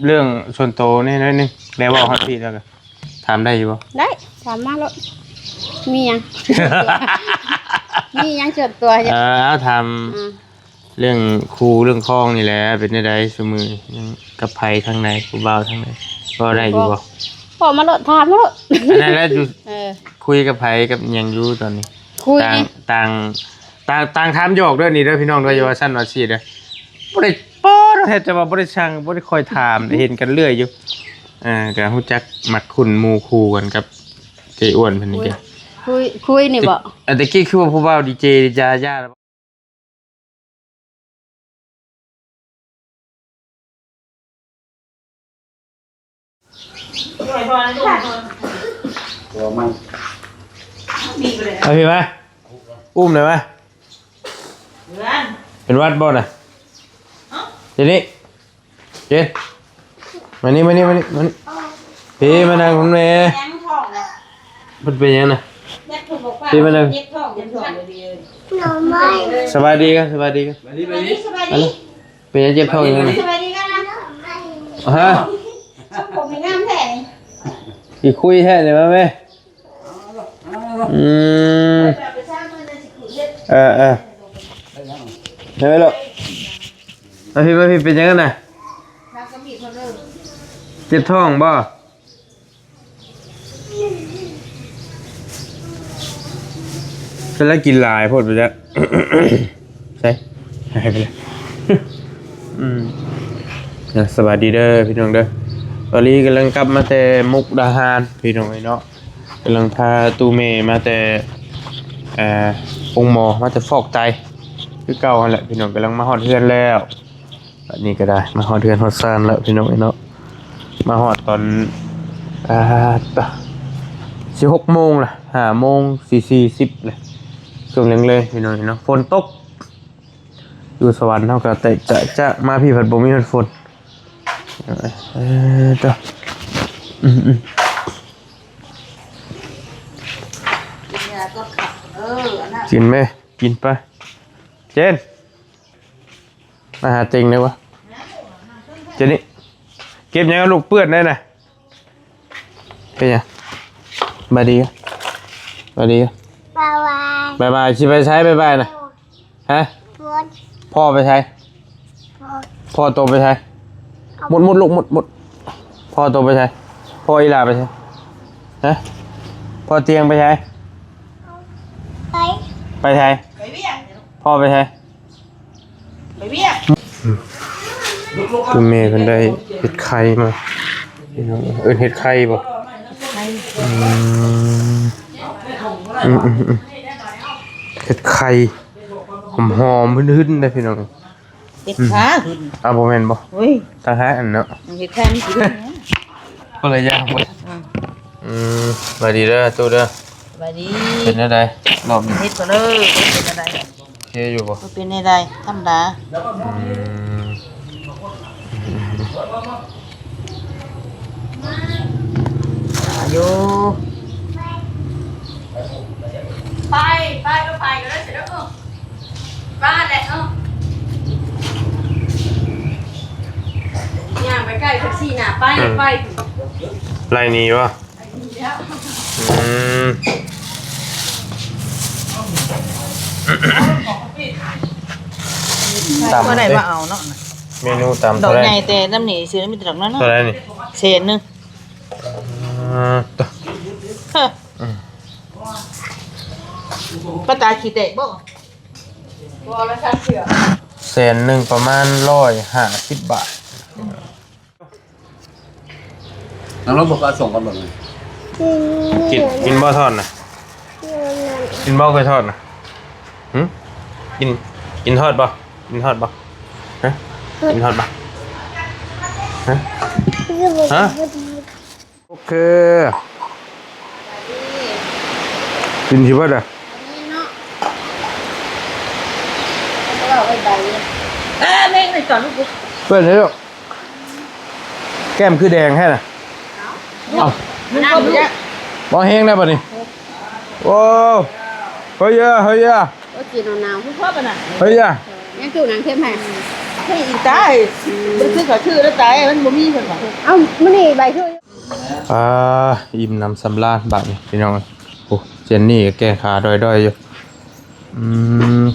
ເລື່ອງສ່ວນໂຕແດ່ໜ້ອຍໜຶ່ງ ແລ້ວເວົ້າຮອດພີ້ແລ້ວກໍຖາມໄດ້ຢູ່ບໍ່? ໄດ້ ຖາມມາໂລດ. ມີຫຍັງ? ມີຫຍັງສ່ວນຕົວຢູ່? ເອີ ເອົາ ຖາມ ອືມ ເລື່ອງຄູ່ເລື່ອງຄອງນີ້ແຫຼະ ເປັນແນວໃດຊຸມື້? ຍັງກັບໃຜທາງໃດ? ຜູ້ບ່າວທາງໃດ? ເວົ້າໄດ້ຢູ່ບໍ່? ເວົ້າມາໂລດ ຖາມມາໂລດ. ອັນນັ້ນແຫຼະ ຢູ່ ເອີ ຄຸຍກັບໃຜກັບຫຍັງຢູ່ຕອນນີ້? ຄຸຍ ຕ່າງ ຕ່າງ ຕ່າງ ຕ່າງຖາມຫຍອກເດີນີ້ເດີພີ່ນ້ອງເດີ ຢ່າວ່າຊັ້ນວ່າຊີ້ເດີ. ບໍ່ໄດ້ ປາດ ແທບຈະວ່າບໍ່ໄດ້ຊ່າງ ບໍ່ໄດ້ຄ່ອຍຖາມ ເຫັນກັນເລື້ອຍຢູ່. ເອີ ກໍຮູ້ຈັກມັກຄຸ້ນໝູ່ຄູ່ກັນກັບເຈ້ອ້ວນເພິ່ນນີ້ເດ້. ຄຸຍ ຄຸຍນີ້ບໍ? ແຕ່ ແຕ່ກີ້ຄືວ່າຜູ້ບ່າວດີເຈຢາ ຢາ ເອົາພີ້ມາ ອຸ້ມໜ່ອຍມາ. ເປັນຫວັດບໍ່ນະ? ເຈນນີ້ ເຈນ ມານີ້ ມານີ້ ມານີ້ ມານີ້. ພີ້ມານັ່ງພຸ້ນແດ່. ເພິ່ນເປັນຫຍັງນະ? ພີ້ມານັ່ງ. ສະບາຍດີກັນ ສະບາຍດີກັນ. ມານີ້ ມານີ້ ມານີ້. ເປັນຫຍັງເຈັບທ້ອງຫຍັງນະ? ຮະ? ຊິຄຸຍແທ້ນີ້ ມາແມ່. ອືມ ເອີ ເອີ ເຮັດໄວ້ໂລດ. ມາພີ້ ມາພີ້ ເປັນຫຍັງນະ? ເຈັບທ້ອງບໍ່? ເພິ່ນລະກິນຫຼາຍໂພດບໍ່ຈັກ. ໃສ່ ໃຫ້ໄປເລີຍ. ອືມ ສະບາຍດີເດີພີ່ນ້ອງເດີ. ຕອນນີ້ກຳລັງກັບມາແຕ່ມຸກດາຫານພີ່ນ້ອງເອີຍເນາະ. ກຳລັງພາຕູ້ແມ່ມາແຕ່ ເອີ ໂຮງໝໍ ມາແຕ່ຟອກໄຕຄືເກົ່າຫັ້ນແຫຼະພີ່ນ້ອງ. ກຳລັງມາຮອດເຮືອນແລ້ວ ບັດນີ້ກໍໄດ້ມາຮອດເຮືອນຮອດຊານແລ້ວພີ່ນ້ອງເອີຍເນາະ. ມາຮອດຕອນ ອ່າ ຊິຫົກໂມງລະ ຫ້າໂມງສີ່ສິບລະ ຊ່ວງແລງໆພີ່ນ້ອງເອີຍເນາະ. ຝົນຕົກ ຢູ່ສະຫວັນເຮົາກໍແຕກຈະຈະ ມາພີ້ພັດບໍ່ມີມັນຝົນ. ເອີ ເອີ ເອີ ເອີ ກິນແມ່ ກິນໄປ ເຈນ ມາຫາເຕັງໄດ້ບໍ່? ເຈນນີ້ ເກັບຫຍັງລູກເປື້ອນໄດ້ນະ? ເປັນຫຍັງ? ບາຍດີ ບາຍດີ ບາຍບາຍ ບາຍບາຍ. ຊິໄປໃສບາຍບາຍນະ? ຮະ? ພໍ່ໄປໃສ? ພໍ່ ພໍ່ໂຕໄປໃສ? ໝົດ ໝົດລູກ ໝົດ ໝົດ. ພໍ່ໂຕໄປໃສ? ພໍ່ອີ່ຫຼ້າໄປໃສ? ຮະ? ພໍ່ຕຽງໄປໃສ? ໄປ ໄປໃສ? ໄປວຽກ ພໍ່ໄປໃສ? ໄປວຽກ. ອືມ ຄືແມ່ເພິ່ນໄດ້ເຫັດໄຂ່ມາ ເອີ້ນເຫັດໄຂ່ບໍ່? ໄຂ່ ອືມ ອືມ ເຫັດໄຂ່ ຫອມໆ ຫຶ່ນໆ ເດ້ພີ່ນ້ອງ. ເຫັດຂາຫຶ່ນ ອືມ ອ້າວ ບໍ່ແມ່ນບໍ່? ໂອ້ຍ ຕ່າງຫາກອັນເນາະ ເຫັດໄຂ່ມັນຊິຫຶ່ນ ຄົນລະຢ່າງບໍ່? ອືມ ອືມ ສະບາຍດີເດີຕູ້ເດີ. ສະບາຍດີ. ເປັນແນວໃດລອບນີ້? ເຮັດກໍເລີຍ ເປັນແນວໃດ? ໂອເຄຢູ່ບໍ່? ບໍ່ເປັນແນວໃດ ທຳມະດາ. ອືມ ຢູ່ ໄປ ໄປກໍໄປກໍໄດ້ຊິເດີ. ບ້ານແຫຼະເນາະ ຍ່າງໄປໃກ້ແທັກຊີໜ້າໄປ ອືມ ໄປ ໄລ່ໜີບໍ່? ໄລ່ໜີແລ້ວ ອືມ ຕຳ ບໍ່ໄດ້ ເດ້ ມາເອົາເນາະ. ເມນູຕຳ ດອກເທົ່າໃດ? ໃຫຍ່ແຕ່ນຳນີ້ ຊື້ມີແຕ່ດອກນ້ອຍໆ. ເທົ່າໃດນີ້? ແສນໜຶ່ງ. ອ່າ ເອີ ອືມ ປາຕາຂີ້ແຕກບໍ່? ບໍ່ລະສັດເຊື່ອ ແສນໜຶ່ງປະມານຮ້ອຍຫ້າສິບບາດ. ນັ່ງລົງບໍ່ ກໍສົ່ງກັນເບິ່ງ. ກິນ ກິນບໍ່ທອດນະ? ກິນບໍ່ ກ້ອຍທອດນະ? ຫຶ? ກິນ ກິນທອດບໍ່? ກິນທອດບໍ່? ຮະ? ກິນທອດບໍ່? ຮະ? ຮະ? ໂອເຄ ກິນຊິເບິດລະ ເອີ ເມັງໄປກ່ອນລູກ ເປີດໃຫ້ລູກ. ແກ້ມຄືແດງແທ້ນະ? ເອົ້າ ບໍ່ແຮງແລ້ວບັດນີ້. ໂອ້ ເຮີຍ ເຮີຍ ໂອ້ ກິນໜາວໆ ເຮີຍ ຍັງຈຸໜັງເຄັມໃຫ້. ໃຫ້ອີກຕາຍ ມັນຄືເຂົາຊື່ແລ້ວຕາຍ ມັນບໍ່ມີເພິ່ນວ່າ. ເອົ້າ ມື້ນີ້ໃບຄື ອ່າ ອີ່ມໜຳສຳລານບາດນີ້ພີ່ນ້ອງ. ໂອ້ ເຈນນີ້ກໍແກ້ງຂາດອຍໆຢູ່. ອືມ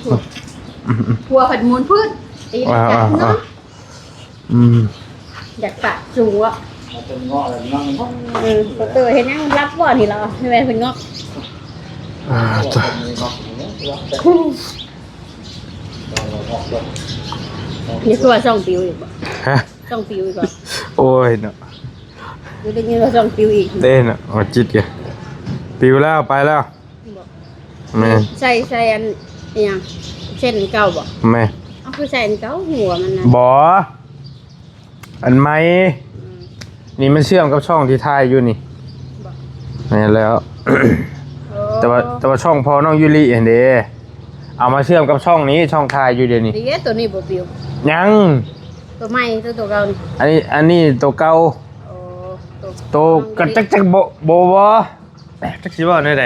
ຜົວເພິ່ນໝູນພື້ນ ຕີນຈັກເນາະ. ອືມ ຢາກປາກສູງເນາະ. ເອີ ປະຕູເຮັດຫຍັງ ລັບບໍ່ນີ້ລະ ແມ່ນເພິ່ນເງາະ. ອ່າ ນີ້ຄືວ່າຊ່ອງປິວອີກບໍ່? ຮະ? ຊ່ອງປິວອີກບໍ່? ໂອ້ຍເນາະ ຢູ່ໄດ້ຍິນວ່າຊ່ອງປິວອີກເດ້ເນາະ. ໂອ້ ຈິດກະປິວແລ້ວ ໄປແລ້ວ. ແມ່ນ ໃສ່ ໃສ່ອັນ ອີຫຍັງ ເສັ້ນເກົ່າບໍ່? ແມ່ນ ເອົາ ຄືໃສ່ອັນເກົ່າ ຫົວມັນນະ. ບໍ່ ອັນໃໝ່ ອືມ ນີ້ມັນເຊື່ອມກັບຊ່ອງທີ່ຖ່າຍຢູ່ນີ້. ບໍ່ ແມ່ນແລ້ວ. ໂອ້ ແຕ່ວ່າ ແຕ່ວ່າຊ່ອງພໍ່ນ້ອງຢູລິຫັ້ນເດ້ ເອົາມາເຊື່ອມກັບຊ່ອງນີ້ ຊ່ອງຖ່າຍຢູ່ດຽວນີ້. ດີເດ້ ໂຕນີ້ບໍ່ປິວ. ຍັງ ໂຕໃໝ່ ໂຕ ໂຕເກົ່ານີ້? ອັນນີ້ ອັນນີ້ໂຕເກົ່າ. ໂອ້ ໂຕ ໂຕ ກະຈັກ ຈັກບໍ່ ບໍ່ ບໍ່ ຈັກຊິເວົ້າແນວໃດ.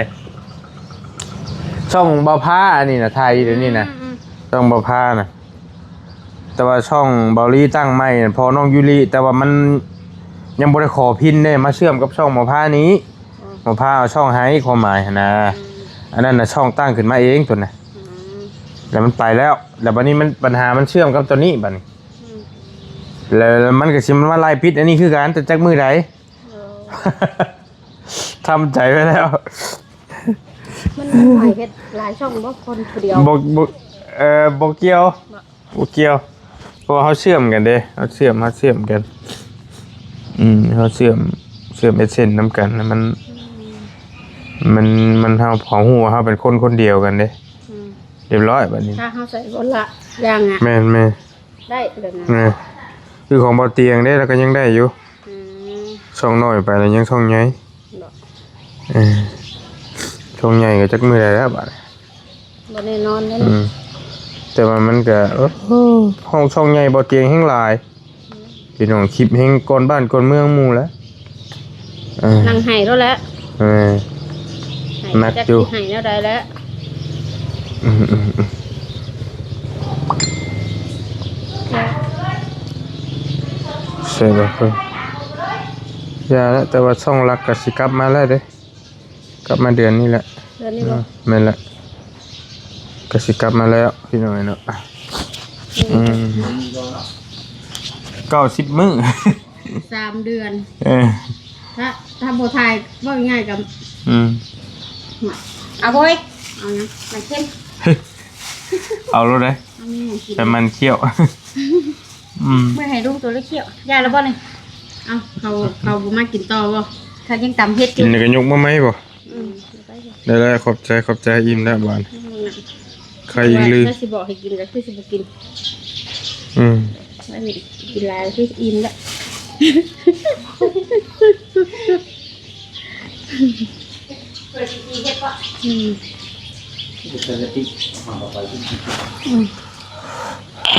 ຊ່ອງບ່າວພາອັນນີ້ນະ ຖ່າຍຢູ່ດຽວນີ້ນະ. ອືມ ອືມ ຊ່ອງບ່າວພານະ. ແຕ່ວ່າຊ່ອງບ່າວລີຕັ້ງໃໝ່ນະ ພໍ່ນ້ອງຢູລິ ແຕ່ວ່າມັນຍັງບໍ່ໄດ້ຂໍພິນເດ້ ມາເຊື່ອມກັບຊ່ອງບ່າວພານີ້. ອືມ ບ່າວພາເອົາຊ່ອງໃຫ້ ຄວາມໝາຍຫັ້ນນະ. ອືມ ອັນນັ້ນນະ ຊ່ອງຕັ້ງຂຶ້ນມາເອງໂຕນະ. ອືມ ແລ້ວມັນໄປແລ້ວ ແລ້ວບັດນີ້ມັນ ບັນຫາມັນເຊື່ອມກັບໂຕນີ້ບັດນີ້. ອືມ ແລ້ວ ແລ້ວມັນກໍຊິມາໄລ່ປິດອັນນີ້ຄືກັນ ແຕ່ຈັກມື້ໃດ. ໂອ້ ທຳໃຈໄວ້ແລ້ວ. ມັນ ມັນໃຫ້ເຮັດຫຼາຍຊ່ອງບໍ່ ຄົນຜູ້ດຽວ? ບໍ່ ບໍ່ ເອີ ບໍ່ກ່ຽວ ບໍ່ ບໍ່ກ່ຽວ ເພາະວ່າເຮົາເຊື່ອມກັນເດ້ ເຮົາເຊື່ອມ ເຮົາເຊື່ອມກັນ. ອືມ ເຮົາເຊື່ອມ ເຊື່ອມເອັດເຊັນນຳກັນ ແລ້ວມັນ ອືມ ມັນ ມັນ ເຮົາ ເຂົາຮູ້ວ່າເຮົາເປັນຄົນຄົນດຽວກັນເດ້. ອືມ ຮຽບຮ້ອຍບັດນີ້ ຖ້າເຮົາໃສ່ຄົນລະຢ່າງອະ. ແມ່ນ ແມ່ນ ໄດ້ແບບນັ້ນ. ເອີ ຄືຂອງບ່າວຕຽງເດ້ ລາວກໍຍັງໄດ້ຢູ່. ອືມ ຊ່ອງນ້ອຍໄປແລ້ວ ຍັງຊ່ອງໃຫຍ່. ເນາະ ເອີ ຊ່ອງໃຫຍ່ກໍຈັກມື້ໃດແລ້ວບາດນີ້ ບໍ່ແນ່ນອນເດ້. ອືມ ແຕ່ວ່າມັນກໍ ໂອ້ ຫ້ອງຊ່ອງໃຫຍ່ບ່າວຕຽງແຮ່ງຫຼາຍ. ອືມ ພີ່ນ້ອງ ຄລິບແຮ່ງກ່ອນບ້ານກ່ອນເມືອງໝູ່ແຫຼະ. ເອີ ນັ່ງໄຫ້ໂລດແຫຼະ. ເອີ ໜັກຢູ່ ໃຫ້ແນວໃດແຫຼະ. ອືມ ອືມ ອືມ ໃຊ່ແລ້ວ ຢ່າແລ້ວ ແຕ່ວ່າຊ່ອງຫຼັກກໍຊິກັບມາແລ້ວເດ້. ກັບມາເດືອນນີ້ແຫຼະ. ເດືອນນີ້ບໍ່? ອືມ ແມ່ນແຫຼະ ກໍຊິກັບມາແລ້ວພີ່ນ້ອງເນາະ. ອືມ ອືມ ເກົ້າສິບມື້ ສາມເດືອນ. ເອີ ຖ້າ ຖ້າບໍ່ຖ່າຍ ເວົ້າງ່າຍໆກໍ ອືມ ເອົາເວີຍ ເອົາຫຍັງ ມັນເຄັມ ເອົາໂລດເດ້ ເອົາມັນຂຽວ. ອືມ ເມື່ອໃຫ້ລຸງໂຕລະຂຽວ ຢ່າລະບໍ່ນີ້? ເອົ້າ ເຂົາ ເຂົາບໍ່ມາກິນຕໍ່ບໍ່? ເຂົາຍັງຕຳເຫັດຢູ່ ກິນແລ້ວກໍຍົກມາໃໝ່ບໍ່? ອືມ ໄດ້ໆ ຂອບໃຈ ຂອບໃຈ ອີ່ມແລ້ວບາດນີ້. ອືມ ໄຂ່ອີກລື ຖ້າຊິບອກໃຫ້ກິນກໍຄືຊິບໍ່ກິນ. ອືມ ອັນນີ້ກິນຫຼາຍຄືອີ່ມແລ້ວ. ອືມ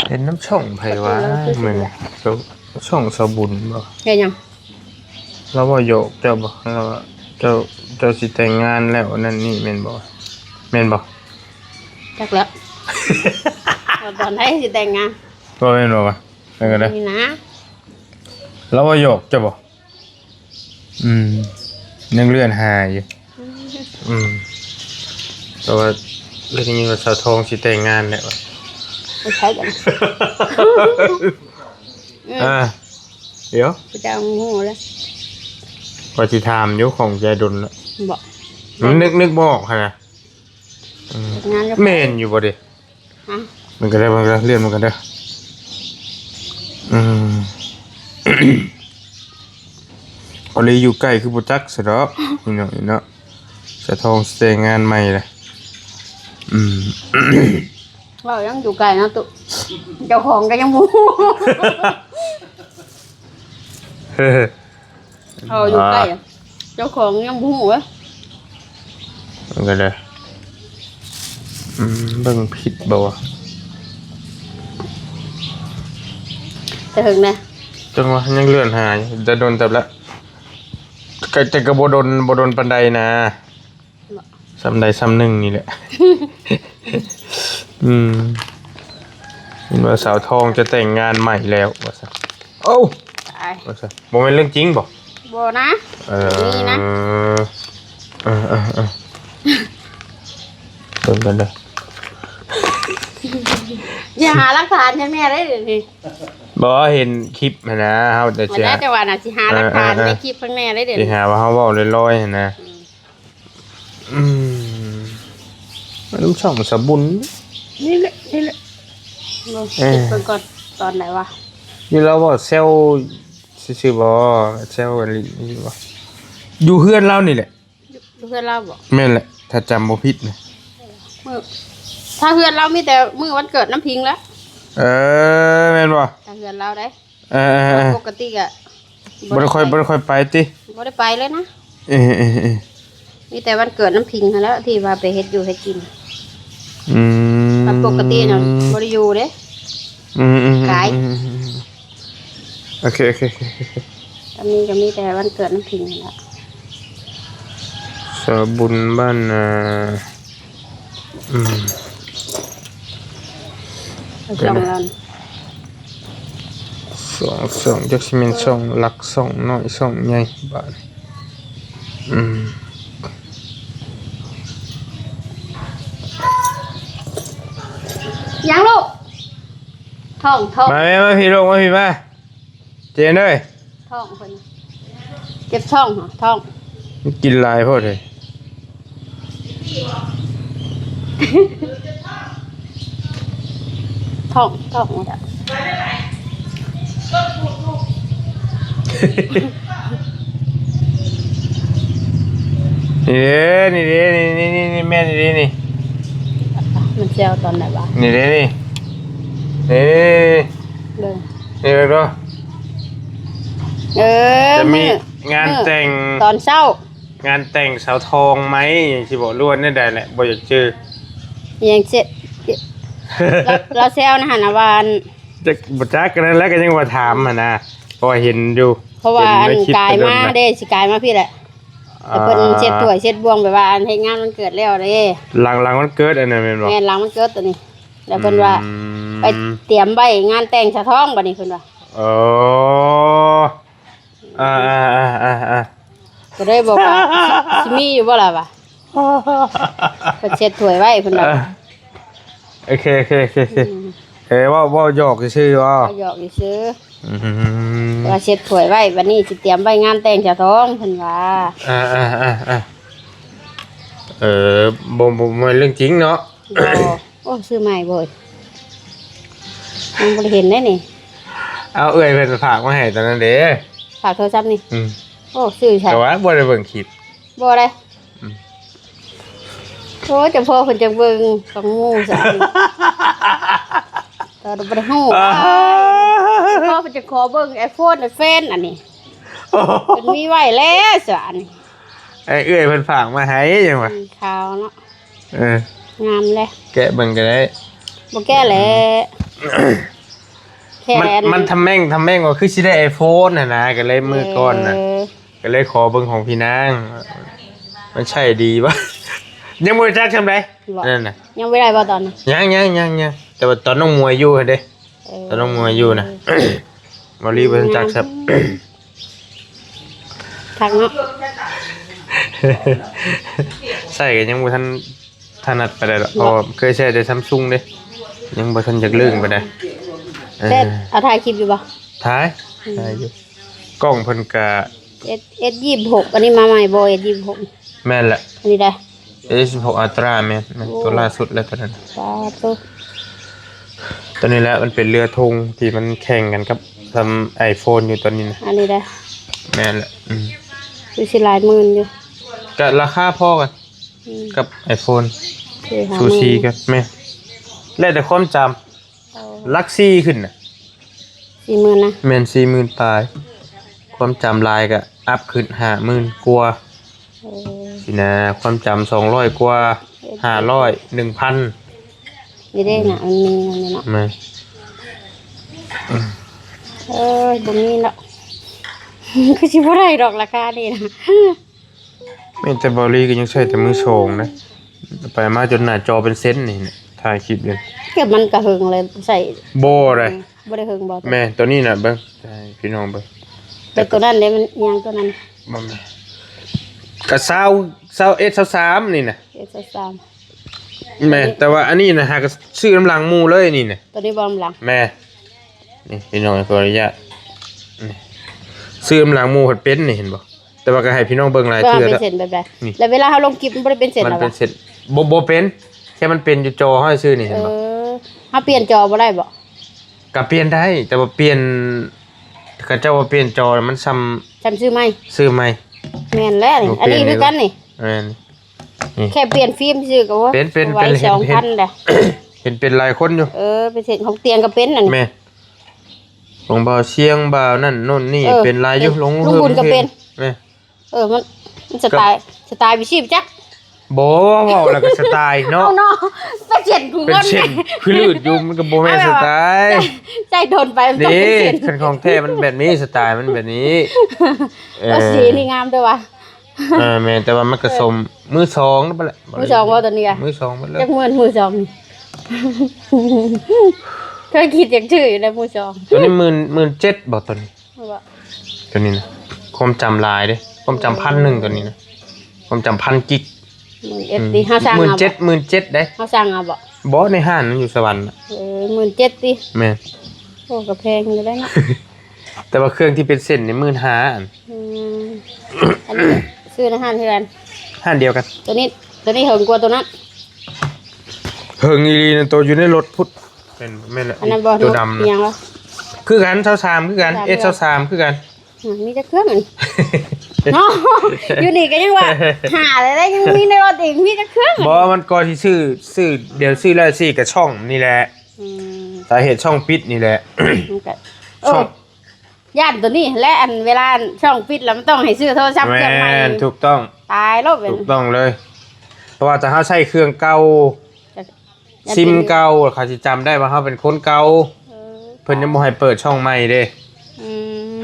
ເຫັນນຳຊ່ອງໃຜວະ ມື້ນີ້ ຊ່ອງ ຊ່ອງສາວບຸນບໍ່? ເຮັດຫຍັງ? ລາວເວົ້າຫຍອກເຈົ້າບໍ່? ລາວວ່າເຈົ້າ ເຈົ້າຊິແຕ່ງງານແລ້ວ ອັນນັ້ນນີ້ແມ່ນບໍ່? ແມ່ນບໍ່? ຈັກແລ້ວ ວ່າຕອນໃດຊິແຕ່ງງານ ບໍ່ແມ່ນບໍ່ວະ? ນັ້ນກໍໄດ້ ນີ້ນະ ລາວເວົ້າຫຍອກເຈົ້າບໍ່? ອືມ ຍັງເລື່ອນຫາຢູ່. ອືມ ແຕ່ວ່າໄດ້ຍິນວ່າສາວທອງຊິແຕ່ງງານແລ້ວ ບໍ່ໃຊ່ກັນ. ອືມ ອ່າ ດຽວ ພະເຈົ້າຮູ້ແລ້ວ ວ່າຊິຖາມຢູ່ ຂ້ອງໃຈດົນແລ້ວ ບໍ່ ມັນນຶກ ນຶກບໍ່ອອກຫັ້ນນະ. ອືມ ແມ່ນຢູ່ບໍ່ເດ? ຮະ? ມັນກໍໄດ້ ມັນກໍເລື່ອນມັນກໍໄດ້. ອືມ ເອົາເລີຍ ຢູ່ໃກ້ຄືບໍ່ຈັກຊະດອກ ພີ່ນ້ອງເນາະ. ສາວທອງຊິແຕ່ງງານໃໝ່ລະ. ອືມ ເວົ້າຫຍັງຢູ່ໃກ້ເນາະຕຸ ເຈົ້າຂອງກໍຍັງບໍ່ຮູ້. ເຮົາຢູ່ໃກ້ ອ່າ ເຈົ້າຂອງຍັງບໍ່ຮູ້ເວີຍ. ມັນກໍໄດ້ ອືມ ເບິ່ງຜິດບໍ່ວະ? ແຕ່ເຖິງນະ ຈັງຫວະ ຍັງເລື່ອນຫາຢູ່ ແຕ່ດົນເຕີບແລ້ວ ກໍ ແຕ່ກໍບໍ່ດົນ ບໍ່ດົນປານໃດນະ. ເນາະ ສ່ຳໃດສ່ຳໜຶ່ງນີ້ແຫຼະ. ອືມ ເຫັນວ່າສາວທອງຈະແຕ່ງງານໃໝ່ແລ້ວວ່າຊັ້ນ. ໂອ້ ຕາຍ ວ່າຊັ້ນ. ບໍ່ແມ່ນເລື່ອງຈິງບໍ່? ບໍ່ນະ. ເອີ ມີນະ. ເອີ ເອີ ເອີ ເອີ ເບິ່ງກັນເດີ. ຢ່າຫາຫຼັກຖານໃຫ້ແມ່ໄດ້ເດນີ້. ບໍ່ ເຫັນຄລິບຫັ້ນນະ ເຮົາແຕ່ ແລ້ວຈະວ່ານະ ຊິຫາຫຼັກຖານໃນຄລິບໃຫ້ແມ່ໄດ້ເດນີ້. ຊິຫາວ່າເຮົາເວົ້າລອຍໆຫັ້ນນະ. ອືມ ອືມ ນ້ຳຊ່ອງສະບຸນ ນີ້ແຫຼະ ນີ້ແຫຼະ. ເອີ ເບິ່ງກ່ອນ ຕອນໃດວະ? ຢູ່ລາວບໍ່ ແຊວຊື່ໆບໍ່? ແຊວກັນຫຼິ້ນຢູ່ບໍ່? ຢູ່ເຮືອນລາວນີ້ແຫຼະ. ຢູ່ເຮືອນລາວບໍ່? ແມ່ນແຫຼະ ຖ້າຈຳບໍ່ຜິດນະ. ມື້ ຖ້າເຮືອນລາວມີແຕ່ມື້ວັນເກີດນ້ຳພິງແຫຼະ. ເອີ ແມ່ນບໍ່? ຖ້າເຮືອນລາວໄດ໋. ເອີ ເອີ ເອີ ປົກກະຕິກະ ບໍ່ໄດ້ຄ່ອຍ ບໍ່ໄດ້ຄ່ອຍໄປຕິ? ບໍ່ໄດ້ໄປເລີຍນະ. ເອີ ເອີ ເອີ ມີແຕ່ວັນເກີດນ້ຳພິງຫັ້ນແຫຼະ ທີ່ວ່າໄປເຮັດຢູ່ເຮັດກິນ. ອືມ ແຕ່ປົກກະຕິນະ ບໍ່ໄດ້ຢູ່ເດ້. ອືມ ອືມ ອືມ ກາຍ ອືມ ອືມ ອືມ ໂອເຄ ໂອເຄ ໂອເຄ ໂອເຄ. ກໍມີ ກໍມີແຕ່ວັນເກີດນ້ຳພິງຫັ້ນແຫຼະ. ສາວບຸນບ້ານນາ. ອືມ ຊ່ອງລາວ ຊ່ອງ ຊ່ອງ ຈັກຊິແມ່ນຊ່ອງຫຼັກ ຊ່ອງນ້ອຍ ຊ່ອງໃຫຍ່ບາດ. ອືມ ຫຍັງລູກ? ທ້ອງ ທ້ອງ. ມາແມ່ ມາພີ່ລູກ ມາພີ່ມາ. ເຈນເອີຍ ທ້ອງເພິ່ນ ເຈັບທ້ອງ ທ້ອງ. ມັນກິນຫຼາຍໂພດເລີຍ. ທ້ອງ ທ້ອງ ນີ້ເດ້ ນີ້ເດ້ ນີ້ ນີ້ ນີ້ ນີ້ ແມ່ນີ້ເດ້ ນີ້. ມັນຊິເອົາຕອນໃດວະ? ນີ້ເດ້ ນີ້ ນີ້ ນີ້ ນີ້ ເບິ່ງ ນີ້ເບິ່ງດູ. ເອີ ຈະມີ ມື້ ງານ ມື້ ແຕ່ງ ຕອນເຊົ້າ ງານແຕ່ງສາວທອງໄໝ ຫຍັງຊິບອກ ຫຼືວ່າແນວໃດແຫຼະ ບໍ່ຢາກຈື່. ຫຍັງຊິ ລາວ ລາວແຊວນະຫັ້ນນະວ່າ ຈັກ ບໍ່ຈັກ ອັນນັ້ນແຫຼະ ກໍຍັງວ່າຖາມຫັ້ນນະ ເພາະວ່າເຫັນຢູ່ ເພາະວ່າ ເຫັນໃນຄລິບ ອັນກາຍມາເດ້ ຊິກາຍມາພີ້ແຫຼະ. ອ່າ ແລ້ວເພິ່ນເຊັດຖ້ວຍເຊັດບ່ວງ ແບບວ່າອັນເຮັດງານວັນເກີດແລ້ວເດ້. ຫຼັງ ຫຼັງວັນເກີດອັນນັ້ນແມ່ນບໍ່? ແມ່ນ ຫຼັງວັນເກີດຕົວນີ້. ແລ້ວເພິ່ນວ່າ ອືມ ໄປຕຽມໄວ້ງານແຕ່ງສາວທອງ ບັດນີ້ເພິ່ນວ່າ. ອໍ ອ່າໆໆໆໆ ກໍເລີຍບອກວ່າ ຊິ ຊິມີຢູ່ບໍ່ລະວະ? ເພິ່ນເຊັດຖ້ວຍໄວ້ເພິ່ນວ່າ. ເອີ ໂອເຄ ໂອເຄ ໂອເຄ ໂອເຄ. ອືມ ເອີ ເວົ້າ ເວົ້າຫຍອກຊື່ໆ ເວົ້າ ເວົ້າຫຍອກຊື່ໆ. ອືມ ວ່າເຊັດຖ້ວຍໄວ້ ບັດນີ້ຊິຕຽມໄວ້ງານແຕ່ງສາວທອງ ເພິ່ນວ່າ. ອ່າໆໆໆ ເອີ ບໍ່ ບໍ່ແມ່ນເລື່ອງຈິງເນາະ? ບໍ່. ໂອ້ ຊື້ໃໝ່ບໍ່? ຍັງບໍ່ໄດ້ເຫັນເດ້ນີ້. ເອົາ ເອື້ອຍເພິ່ນຝາກມາໃຫ້ຕອນນັ້ນເດ້. ຝາກໂທລະສັບນີ້? ອືມ. ໂອ້ ຊື້ໃສ? ກໍວ່າບໍ່ໄດ້ເບິ່ງຄລິບ. ບໍ່ໄດ້. ອືມ. ໂອ້ ເຈົ້າພໍ່ເພິ່ນຈັ່ງເບິ່ງຂອງໝູ່ຊະອັນນີ້. ຕອນບໍ່ໄດ້ຮູ້. ອ່າ ເຈົ້າພໍ່ເພິ່ນຈັ່ງຂໍເບິ່ງໄອໂຟນ ໄອເຟນອັນນີ້. ເພິ່ນມີໄວ້ແລ້ວຊະອັນນີ້. ໄອ້ເອື້ອຍເພິ່ນຝາກມາໃຫ້ ຈັ່ງວ່າ. ອືມ ຂາວເນາະ. ເອີ ງາມເດ້. ແກະເບິ່ງກໍໄດ້. ບໍ່ແກະແຫຼະ. ແຄ່ ມັນ ອັນ ມັນທຳແມ່ງ ທຳແມ່ງວ່າຄືຊິໄດ້ໄອໂຟນຫັ້ນນະ ກໍເລີຍມື້ກ່ອນນະ ເອີ ກໍເລີຍຂໍເບິ່ງຂອງພີ່ນາງ ມັນໃຊ້ດີບໍ່? ຍັງບໍ່ຮູ້ຈັກຊ່ຳໃດ. ບໍ່ ນັ້ນນະ ຍັງບໍ່ໄດ້ບໍ່ຕອນນີ້? ຍັງໆໆໆ ແຕ່ວ່າຕອນນ້ອງມວຍຢູ່ຫັ້ນເດ້. ເອີ ຕອນນ້ອງມວຍຢູ່ນະ ເອີ ບໍ່ລີບໍ່ທັນຈັກຊ້ຳ. ຄັກເນາະ. ໃຊ້ກໍຍັງບໍ່ທັນ ຖະໜັດປານໃດດອກ ເພາະວ່າເຄີຍໃຊ້ແຕ່ຊຳຊຸງເດ້ ຍັງບໍ່ທັນຢາກເລີ່ມປານໃດ. ເອີ ແຕ່ເອົາຖ່າຍຄລິບຢູ່ບໍ່? ຖ່າຍ ອືມ ຖ່າຍຢູ່. ກ້ອງເພິ່ນກະ ເອັດ ເອັດ ຊາວຫົກ ອັນນີ້ມາໃໝ່ບໍ່? ເອັດ ຊາວຫົກ ແມ່ນແຫຼະ. ອັນນີ້ໄດ໋ ເອັດ ຊາວຫົກ Ultra ແມ່ນ ແມ່ນ ໂອ້ ຕົວລ່າສຸດແລ້ວຕົວນັ້ນ. ສາທຸ. ຕົວນີ້ແຫຼະ ມັນເປັນເຮືອທຸງທີ່ມັນແຂ່ງກັນກັບຊຳ iPhone ຢູ່ຕອນນີ້ນະ. ອັນນີ້ໄດ໋ ແມ່ນແຫຼະ. ອືມ ຄືຊິຫຼາຍໝື່ນຢູ່. ກະລາຄາພໍກັນ ອືມ ກັບ iPhone ສີ່ຫ້າໝື່ນ ສູສີກັນ. ແມ່ນ ແລ້ວແຕ່ຄວາມຈຳ. ເອີ ຫຼັກສີ່ຂຶ້ນນະ. ສີ່ໝື່ນນະ? ແມ່ນ ສີ່ໝື່ນປາຍ. ຄວາມຈຳຫຼາຍກະອັບຂຶ້ນຫ້າໝື່ນກວ່າ. ເອີ ຊີ້ນະ ຄວາມຈຳສອງຮ້ອຍກວ່າ ເອີ ຫ້າຮ້ອຍ ໜຶ່ງພັນ. ນີ້ເດ້ນະ ອືມ ມັນມີອັນນີ້ເນາະ. ແມ່ນ. ເອີຍ ບໍ່ມີເນາະ. ຄືຊິບໍ່ໄດ້ດອກລາຄານີ້ນະ. ແມ່ນແຕ່ເບົາຫຼີກໍຍັງໃຊ້ແຕ່ມືສອງນະ ໄປມາຈົນໜ້າຈໍເປັນເສັ້ນນີ້ນະ ເ ຖ່າຍຄລິບຢູ່ ແຕ່ມັນກໍເຫິງແລ້ວໃສ່ ບໍ່ໄດ້ ບໍ່ໄດ້ເຫິງບໍ່? ແມ່ນ ໂຕນີ້ນະ ເບິ່ງໃຫ້ພີ່ນ້ອງເບິ່ງ ແຕ່ໂຕນັ້ນເດ້ ມັນອີຫຍັງໂຕນັ້ນ ມັນກໍຊາວ ຊາວເອັດ ຊາວສາມນີ້ນະ ເອັດ ຊາວສາມ ແມ່ນ ແຕ່ວ່າອັນນີ້ນະ ຫາກໍຊື້ນຳຫຼັງໝູ່ເລີຍນີ້ນະ ໂຕນີ້ບໍ່ນຳຫຼັງ ແມ່ນ ນີ້ພີ່ນ້ອງ ຂໍອະນຸຍາດ ນີ້ ຊື້ນຳຫຼັງໝູ່ພັດເປັນນີ້ ເຫັນບໍ່? ແຕ່ວ່າກໍໃຫ້ພີ່ນ້ອງເບິ່ງຫຼາຍເທື່ອແລ້ວ ເປັນເສັ້ນແບບໃດ? ນີ້ ແລ້ວເວລາເຮົາລົງຄລິບມັນບໍ່ໄດ້ເປັນເສັ້ນ ມັນເປັນເສັ້ນ ບໍ່ ບໍ່ເປັນ ແຄ່ມັນເປັນຢູ່ຈໍເຮົາຊື່ນີ້ ເຫັນບໍ່? ເອີ ເຮົາປ່ຽນຈໍບໍ່ໄດ້ບໍ່? ກໍປ່ຽນໄດ້ ແຕ່ວ່າປ່ຽນ ເຂົາເຈົ້າວ່າປ່ຽນຈໍມັນຊ່ຳ ຊ່ຳຊື້ໃໝ່ ຊື້ໃໝ່ ແມ່ນແລ້ວນີ້ ອັນນີ້ຄືກັນນີ້ ແມ່ນ ນີ້ ແຄ່ປ່ຽນຟິມຊື່ກໍ ໂອ້ຍ ເປັນ ເປັນ ເປັນ ສອງພັນແລ້ວ ເຫັນເປັນຫຼາຍຄົນຢູ່ ເອີ ເປັນເສັ້ນຂອງຕຽງກໍເປັນອັນນີ້ ແມ່ນ ຂອງບ່າວຊຽງ ບ່າວນັ້ນໂນ່ນນີ້ ເອີ ເປັນຫຼາຍຢູ່ ເອີ ລົງ ລົງບຸນກໍເປັນ ແມ່ນ ເອີ ມັນ ມັນສະໄຕ ສະໄຕວິຊີປະຈັກ ບໍ່ ເວົ້າແລ້ວກໍສະໄຕເນາະ ເອົາເນາະ ໄປເຊັນກູເງິນ ເປັນເຊັ່ນຄືລືດຢູ່ ມັນກໍບໍ່ແມ່ນສະໄຕ ໃຊ້ດົນໄປມັນຕ້ອງເປັນເຊັ່ນ ຄັນຂອງແທ້ມັນແບບນີ້ ສະໄຕມັນແບບນີ້ ເອີ ເອີ ສີນີ້ງາມເດີ້ວ່າ ເອີ ແມ່ນ ແຕ່ວ່າມັນກໍ ເອີ ສົມ ມືສອງນັ້ນແຫຼະ ມືສອງບໍ່ ຕົວນີ້ກະ ມືສອງໝົດເລີຍ ຈັກໝື່ນ ມືສອງ ເຄີຍຄິດຢາກຊື້ຢູ່ແລ້ວມືສອງ ຕົວນີ້ໝື່ນ ໝື່ນເຈັດບໍ່ ຕົວນີ້ ບໍ່ ຕົວນີ້ນະ ຄວາມຈຳຫຼາຍເດ້ ຄວາມຈຳ ເອີ ພັນໜຶ່ງ ຕົວນີ້ນະ ຄວາມຈຳພັນກິກ ໝື່ນເອັດ ອືມ ຕິ ເຮົາສັ່ງເອົາບໍ່ ໝື່ນເຈັດ ໝື່ນເຈັດ ເດ້ ເຮົາສັ່ງເອົາບໍ່? ບໍ່ ໃນຮ້ານມັນຢູ່ສະຫວັນນະ ເອີ ໝື່ນເຈັດ ຕິ ແມ່ນ ໂອ້ ກໍແພງຢູ່ໄດ໋ເນາະ ແຕ່ວ່າເຄື່ອງທີ່ເປັນເສັ້ນນີ້ ໝື່ນຫ້າ ອັນ ອືມ ອັນນີ້ຊື້ໃນຮ້ານເຮືອນ ຮ້ານດຽວກັນ ຕົວນີ້ ຕົວນີ້ເຫິງກວ່າຕົວນັ້ນ ເຫິງອີ່ຫຼີນະ ໂຕຢູ່ໃນລົດພຸ້ນ ແມ່ນ ແມ່ນແຫຼະ ອັນນັ້ນບໍ່ ໂຕດຳ ອີຫຍັງວະ ຄືກັນ ຊາວສາມ ຄືກັນ ຊາວສາມ ເອັດ ຊາວສາມ ຄືກັນ ອືມ ມີຈັກເຄື່ອງອັນນີ້ ເນາະ ຢູ່ນີ້ກໍຍັງວ່າ ຫາໄດ້ ຍັງມີໃນລົດອີກ ມີຈັກເຄື່ອງອັນນີ້ ບໍ່ ມັນກໍຊິຊື້ ຊື້ ດຽວຊື້ແລ້ວຊິກະຊ່ອງນີ້ແຫຼະ ອືມ ສາເຫດຊ່ອງປິດນີ້ແຫຼະ ມັນກໍ ຊ່ອງ ເອີ ຢ້ານຕົວນີ້ແຫຼະ ອັນເວລາຊ່ອງປິດແລ້ວມັນຕ້ອງໃຫ້ຊື້ໂທລະສັບເຄື່ອງໃໝ່ ແມ່ນ ຖືກຕ້ອງ ຕາຍໂລດ ຖືກຕ້ອງເລີຍ ເພາະວ່າຖ້າເຮົາໃຊ້ເຄື່ອງເກົ່າ ກໍ ຊິມເກົ່າ ເຂົາຊິຈຳໄດ້ວ່າເຮົາເປັນຄົນເກົ່າ ເອີ ເພິ່ນຍັງບໍ່ໃຫ້ເປີດຊ່ອງໃໝ່ເດ້ ອືມ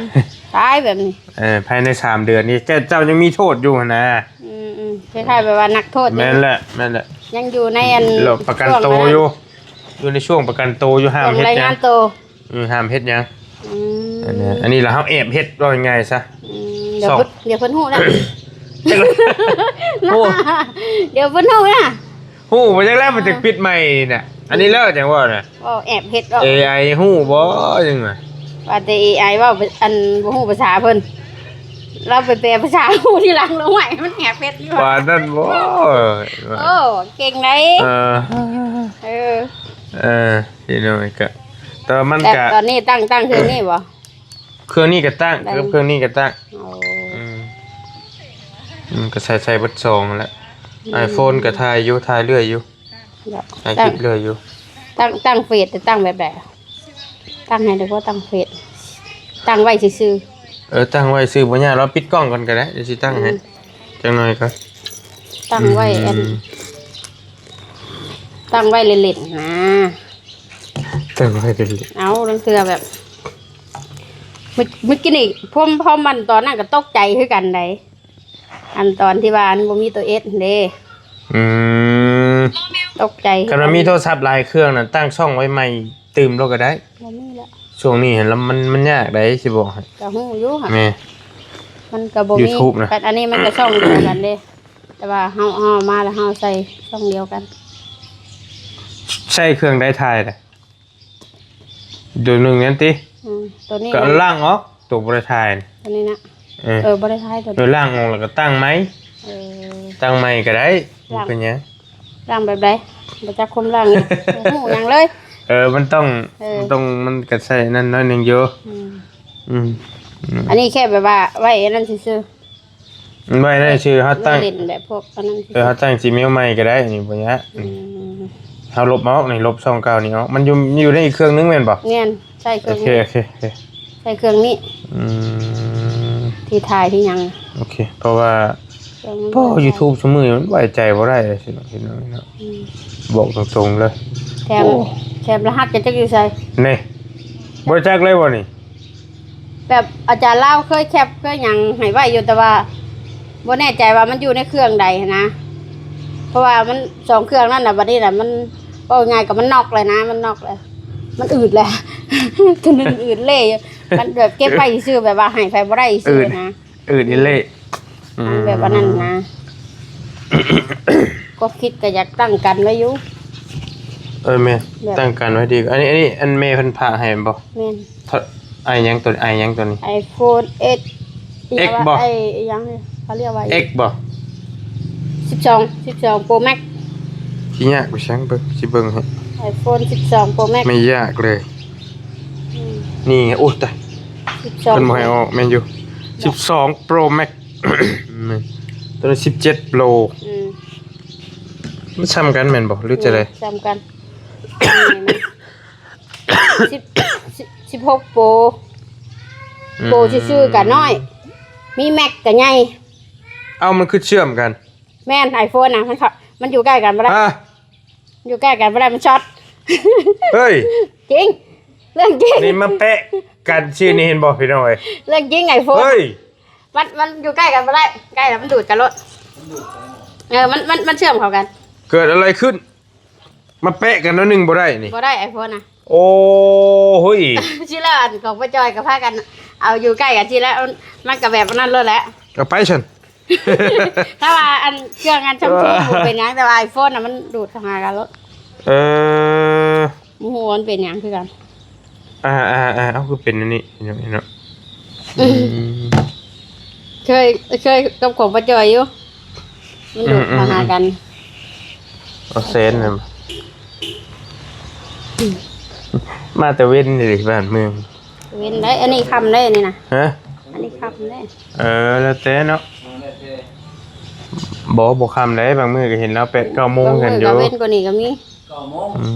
ຕາຍແບບນີ້ ເອີ ພາຍໃນສາມເດືອນນີ້ ເຈົ້າ ເຈົ້າຍັງມີໂທດຢູ່ຫັ້ນນະ ອືມໆ ຄ້າຍໆແບບວ່ານັກໂທດ ແມ່ນແຫຼະ ແມ່ນແຫຼະ ຍັງຢູ່ໃນອັນ ແລ້ວປະກັນໂຕຢູ່ ຢູ່ໃນຊ່ວງປະກັນໂຕຢູ່ ຫ້າມເຮັດຫຍັງ ລາຍງານໂຕ ອືມ ຫ້າມເຮັດຫຍັງ ອືມ ອັນນີ້ ອັນນີ້ລະເຮົາແອບເຮັດ ເວົ້າງ່າຍໆຊະ ອືມ ດຽວເພິ່ນ ດຽວເພິ່ນຮູ້ນະ ໂອ້ ດຽວເພິ່ນຮູ້ນະ ຮູ້ບໍ່ຈັກແລ້ວ ມັນຈະປິດໃໝ່ນີ້ນະ ອັນນີ້ເລີຍຈັ່ງເວົ້ານະ ເວົ້າແອບເຮັດເນາະ ເອໄອຮູ້ບໍ່ ຈັ່ງວ່າ ວ່າແຕ່ເອໄອເວົ້າ ອັນ ບໍ່ຮູ້ພາສາເພິ່ນ ລາວໄປແປພາສາຮູ້ທີຫຼັງ ລາວໃຫ້ມັນແອບເຮັດຢູ່ ປານນັ້ນບໍ່ ໂອ້ ເກັ່ງໄດ໋ ເອີ ເອີ ເອີ ພີ່ນ້ອງ ກໍ ແຕ່ວ່າມັນ ແຕ່ ກໍ ຕອນນີ້ຕັ້ງ ຕັ້ງເຄື່ອງນີ້ບໍ່? ເຄື່ອງນີ້ກໍຕັ້ງ ໄດ້ ເຄື່ອງນີ້ກໍຕັ້ງ ໂອ້ ອືມ ມັນກໍໃຊ້ ໃຊ້ເບິດສອງຫັ້ນແຫຼະ ອືມ ໄອໂຟນກໍຖ່າຍຢູ່ ຖ່າຍເລື້ອຍຢູ່ ແລ້ວ ຖ່າຍຄລິບເລື້ອຍຢູ່ ຕັ້ງ ຕັ້ງເຟສ ແຕ່ຕັ້ງແບບໃດ? ຕັ້ງໃຫ້ໄດ້ບໍ່? ຕັ້ງເຟສ ຕັ້ງໄວ້ຊື່ໆ ເອີ ຕັ້ງໄວ້ຊື່ ບໍ່ຍາກ ລອງປິດກ້ອງກ່ອນກໍໄດ້ ດຽວຊິຕັ້ງໃຫ້ ອືມ ຈັກໜ້ອຍກ່ອນ ຕັ້ງໄວ້ ອືມ ອັນ ຕັ້ງໄວ້ເຫຼັ້ນໆນະ ຕັ້ງໄວ້ເຫຼັ້ນໆ ເອົາ ລາງເທື່ອແບບ ມື້ ມື້ກີ້ນີ້ ພວມ ພວມມັນຕອນນັ້ນກໍຕົກໃຈຄືກັນໃດ໋ ອັນຕອນທີ່ວ່າມັນບໍ່ມີຕົວເອັດຫັ້ນເດ້ ອືມ ຕົກໃຈຄືກັນ ຄັນວ່າມີໂທລະສັບຫຼາຍເຄື່ອງນະ ຕັ້ງຊ່ອງໄວ້ໃໝ່ຕື່ມໂລດກໍໄດ້ ບໍ່ມີແລ້ວ ຊ່ວງນີ້ຫັ້ນລະ ມັນ ມັນຍາກໃດ໋ ຊິບອກໃຫ້ ກໍຮູ້ຢູ່ຫັ້ນ ແມ່ນ ມັນກໍບໍ່ມີ YouTube ນະ ອັນນີ້ມັນກໍຊ່ອງດຽວກັນເດ້ ແຕ່ວ່າເຮົາ ເຮົາເອົາມາແລ້ວເຮົາໃສ່ຊ່ອງດຽວກັນ ໃຊ້ເຄື່ອງໃດຖ່າຍນະ? ໂຕໜຶ່ງນັ້ນຕິ ອືມ ໂຕນີ້ ກໍລ້າງອອກ ໂຕບໍ່ໄດ້ຖ່າຍ ໂຕນີ້ນະ ເອີ ເອີ ບໍ່ໄດ້ຖ່າຍໂຕນີ້ ເອີ ລ້າງອອກແລ້ວກໍຕັ້ງໃໝ່ ເອີ ຕັ້ງໃໝ່ກໍໄດ້ ລ້າງ ບໍ່ເປັນຫຍັງ ລ້າງແບບໃດ? ບໍ່ຈັກຄວາມລ້າງ ບໍ່ຮູ້ຫຍັງເລີຍ ເອີ ມັນຕ້ອງ ເອີ ມັນຕ້ອງ ມັນກໍໃຊ້ນັ້ນໜ້ອຍໜຶ່ງຢູ່ ອືມ ອືມ ອັນນີ້ແຄ່ແບບວ່າໄວ້ອັນນັ້ນຊື່ໆ ໄວ້ໃນຊື່ເຮົາຕັ້ງ ເອີ ເຮົາຕັ້ງ Gmail ໃໝ່ກໍໄດ້ ອັນນີ້ບໍ່ຍາກ ອືມ ເຮົາລົບອອກນີ້ ລົບຊ່ອງເກົ່ານີ້ອອກ ມັນຢູ່ ຢູ່ໃນອີກເຄື່ອງໜຶ່ງແມ່ນບໍ່? ແມ່ນ ໃຊ້ເຄື່ອງ ໂອເຄ ນີ້ ໂອເຄ ໂອເຄ ໃຊ້ເຄື່ອງນີ້ ອືມ ທີ່ຖ່າຍທີ່ຫຍັງ ໂອເຄ ເພາະວ່າ ໂອ້ YouTube ຊຸມື້ນີ້ມັນໄວ້ໃຈບໍ່ໄດ້ເລີຍ ພີ່ນ້ອງເນາະ ອືມ ບອກຕົງໆເລີຍ ແຖມ ໂອ້ ແຖມລະຫັດກໍຈັກຢູ່ໃສ ນີ້ ບໍ່ຈັກເລີຍບໍ່ນີ້? ແບບອາຈານລາວເຄີຍແຄັບເຄີຍຫຍັງໃຫ້ໄວ້ຢູ່ ແຕ່ວ່າບໍ່ແນ່ໃຈວ່າມັນຢູ່ໃນເຄື່ອງໃດຫັ້ນນະ ເພາະວ່າມັນສອງເຄື່ອງນັ້ນນະ ບັດນີ້ນະ ມັນ ເວົ້າງ່າຍກໍມັນນອກແລ້ວນະ ມັນນອກແລ້ວ ມັນອືດແລ້ວ ໂຕນັ້ນອືດເລຍ ມັນແບບເກັບໄວ້ຊື່ໆ ແບບວ່າໃຫ້ໃຜບໍ່ໄດ້ຊື່ໆນະ ອືດອີ່ຫຼີ ອືມ ມັນແບບວ່ານັ້ນນະ ຄວາມຄິດກໍຢາກຕັ້ງກັນໄວ້ຢູ່ ເອີ ແມ່ນ ແບບ ຕັ້ງກັນໄວ້ດີ ອັນນີ້ ອັນນີ້ ອັນແມ່ເພິ່ນຝາກໃຫ້ແມ່ນບໍ່? ແມ່ນ ເທົ່າ ໄອຫຍັງໂຕນີ້ ໄອຫຍັງໂຕນີ້? ໄອໂຟນເອັກ ເອັກບໍ່? ໄອຫຍັງ ເຂົາຮຽກວ່າເອັກບໍ່? ສິບສອງ ສິບສອງໂປຣແມັກ ຊິຍາກໄປຊັ້ນ ເບິ່ງ ຊິເບິ່ງໃຫ້ ໄອໂຟນສິບສອງໂປຣແມັກ ໄມ່ຍາກເລີຍ ອືມ ນີ້ໄງ ໂອ້ຍ ຕາຍ ສິບສອງ ເພິ່ນບໍ່ໃຫ້ອອກ ແມ່ນຢູ່ ສິບສອງໂປຣແມັກ ແມ່ນ ໂຕນີ້ສິບເຈັດໂປຣ ອືມ ມັນສ່ຳກັນແມ່ນບໍ່ ຫຼືຈັ່ງໃດ? ສ່ຳກັນ ສິບ ສິບ ສິບຫົກໂປຣ ອືມ ໂປຣຊື່ໆກໍນ້ອຍ ມີແມັກກໍໃຫຍ່ ເອົ້າ ມັນຄືເຊື່ອມກັນ? ແມ່ນ ໄອໂຟນນະ ມັນເຂົ້າ ມັນຢູ່ໃກ້ກັນບໍ່ໄດ້ ຮະ ຢູ່ໃກ້ກັນບໍ່ໄດ້ ມັນຊັອດ ເຮີ້ຍ ຈິງ ເລື່ອງຈິງ ນີ້ມາແປະກັນຊື່ນີ້ ເຫັນບໍ່ພີ່ນ້ອງເອີຍ? ເລື່ອງຈິງ ໄອໂຟນ ເຮີ້ຍ ມັນ ມັນຢູ່ໃກ້ກັນບໍ່ໄດ້ ໃກ້ແລ້ວມັນດູດກັນໂລດ ເອີ ມັນ ມັນ ມັນເຊື່ອມເຂົ້າກັນ ເກີດອະໄລຂຶ້ນ? ມາແປະກັນໜ້ອຍໜຶ່ງບໍ່ໄດ້ນີ້ ບໍ່ໄດ້ໄອໂຟນນະ ໂອ້ໂຫຍ ຊິແລ້ວ ອັນຂອງປ້າຈ້ອຍກໍພາກັນເອົາຢູ່ໃກ້ກັນ ຊິແລ້ວ ມັນກໍແບບນັ້ນໂລດແຫຼະ ເອົາໄປຊັ້ນ ຖ້າວ່າອັນເຄື່ອງອັນຊຳຊຸງບໍ່ເປັນຫຍັງ ແຕ່ວ່າໄອໂຟນນະມັນດູດເຂົ້າຫາກັນໂລດ ເອີ ບໍ່ຮູ້ວ່າມັນເປັນຫຍັງຄືກັນ ອ່າໆໆ ເອົາ ຄືເປັນອັນນີ້ເນາະ ອືມ ອືມ ເຄີຍ ເຄີຍກັບຂອງປ້າຈ້ອຍຢູ່ ມັນດູດ ອືມໆໆ ເຂົ້າຫາກັນ ເອົາແສນນັ້ນ ອືມ ມາແຕ່ເວັນນີ້ເດ້ບ້ານເມືອງ ເວັນໄດ໋ ອັນນີ້ຄ່ຳໄດ໋ ອັນນີ້ນະ ຮະ ອັນນີ້ຄ່ຳໄດ໋ ເອີ ແລ້ວແຕ່ເນາະ ບໍ່ ບໍ່ຄ່ຳໃດ໋ ບາງມື້ກໍເຫັນລາວແປດເກົ້າໂມງກັນຢູ່ ບາງມື້ກໍເວັນກວ່ານີ້ກໍມີ ເກົ້າໂມງ ອື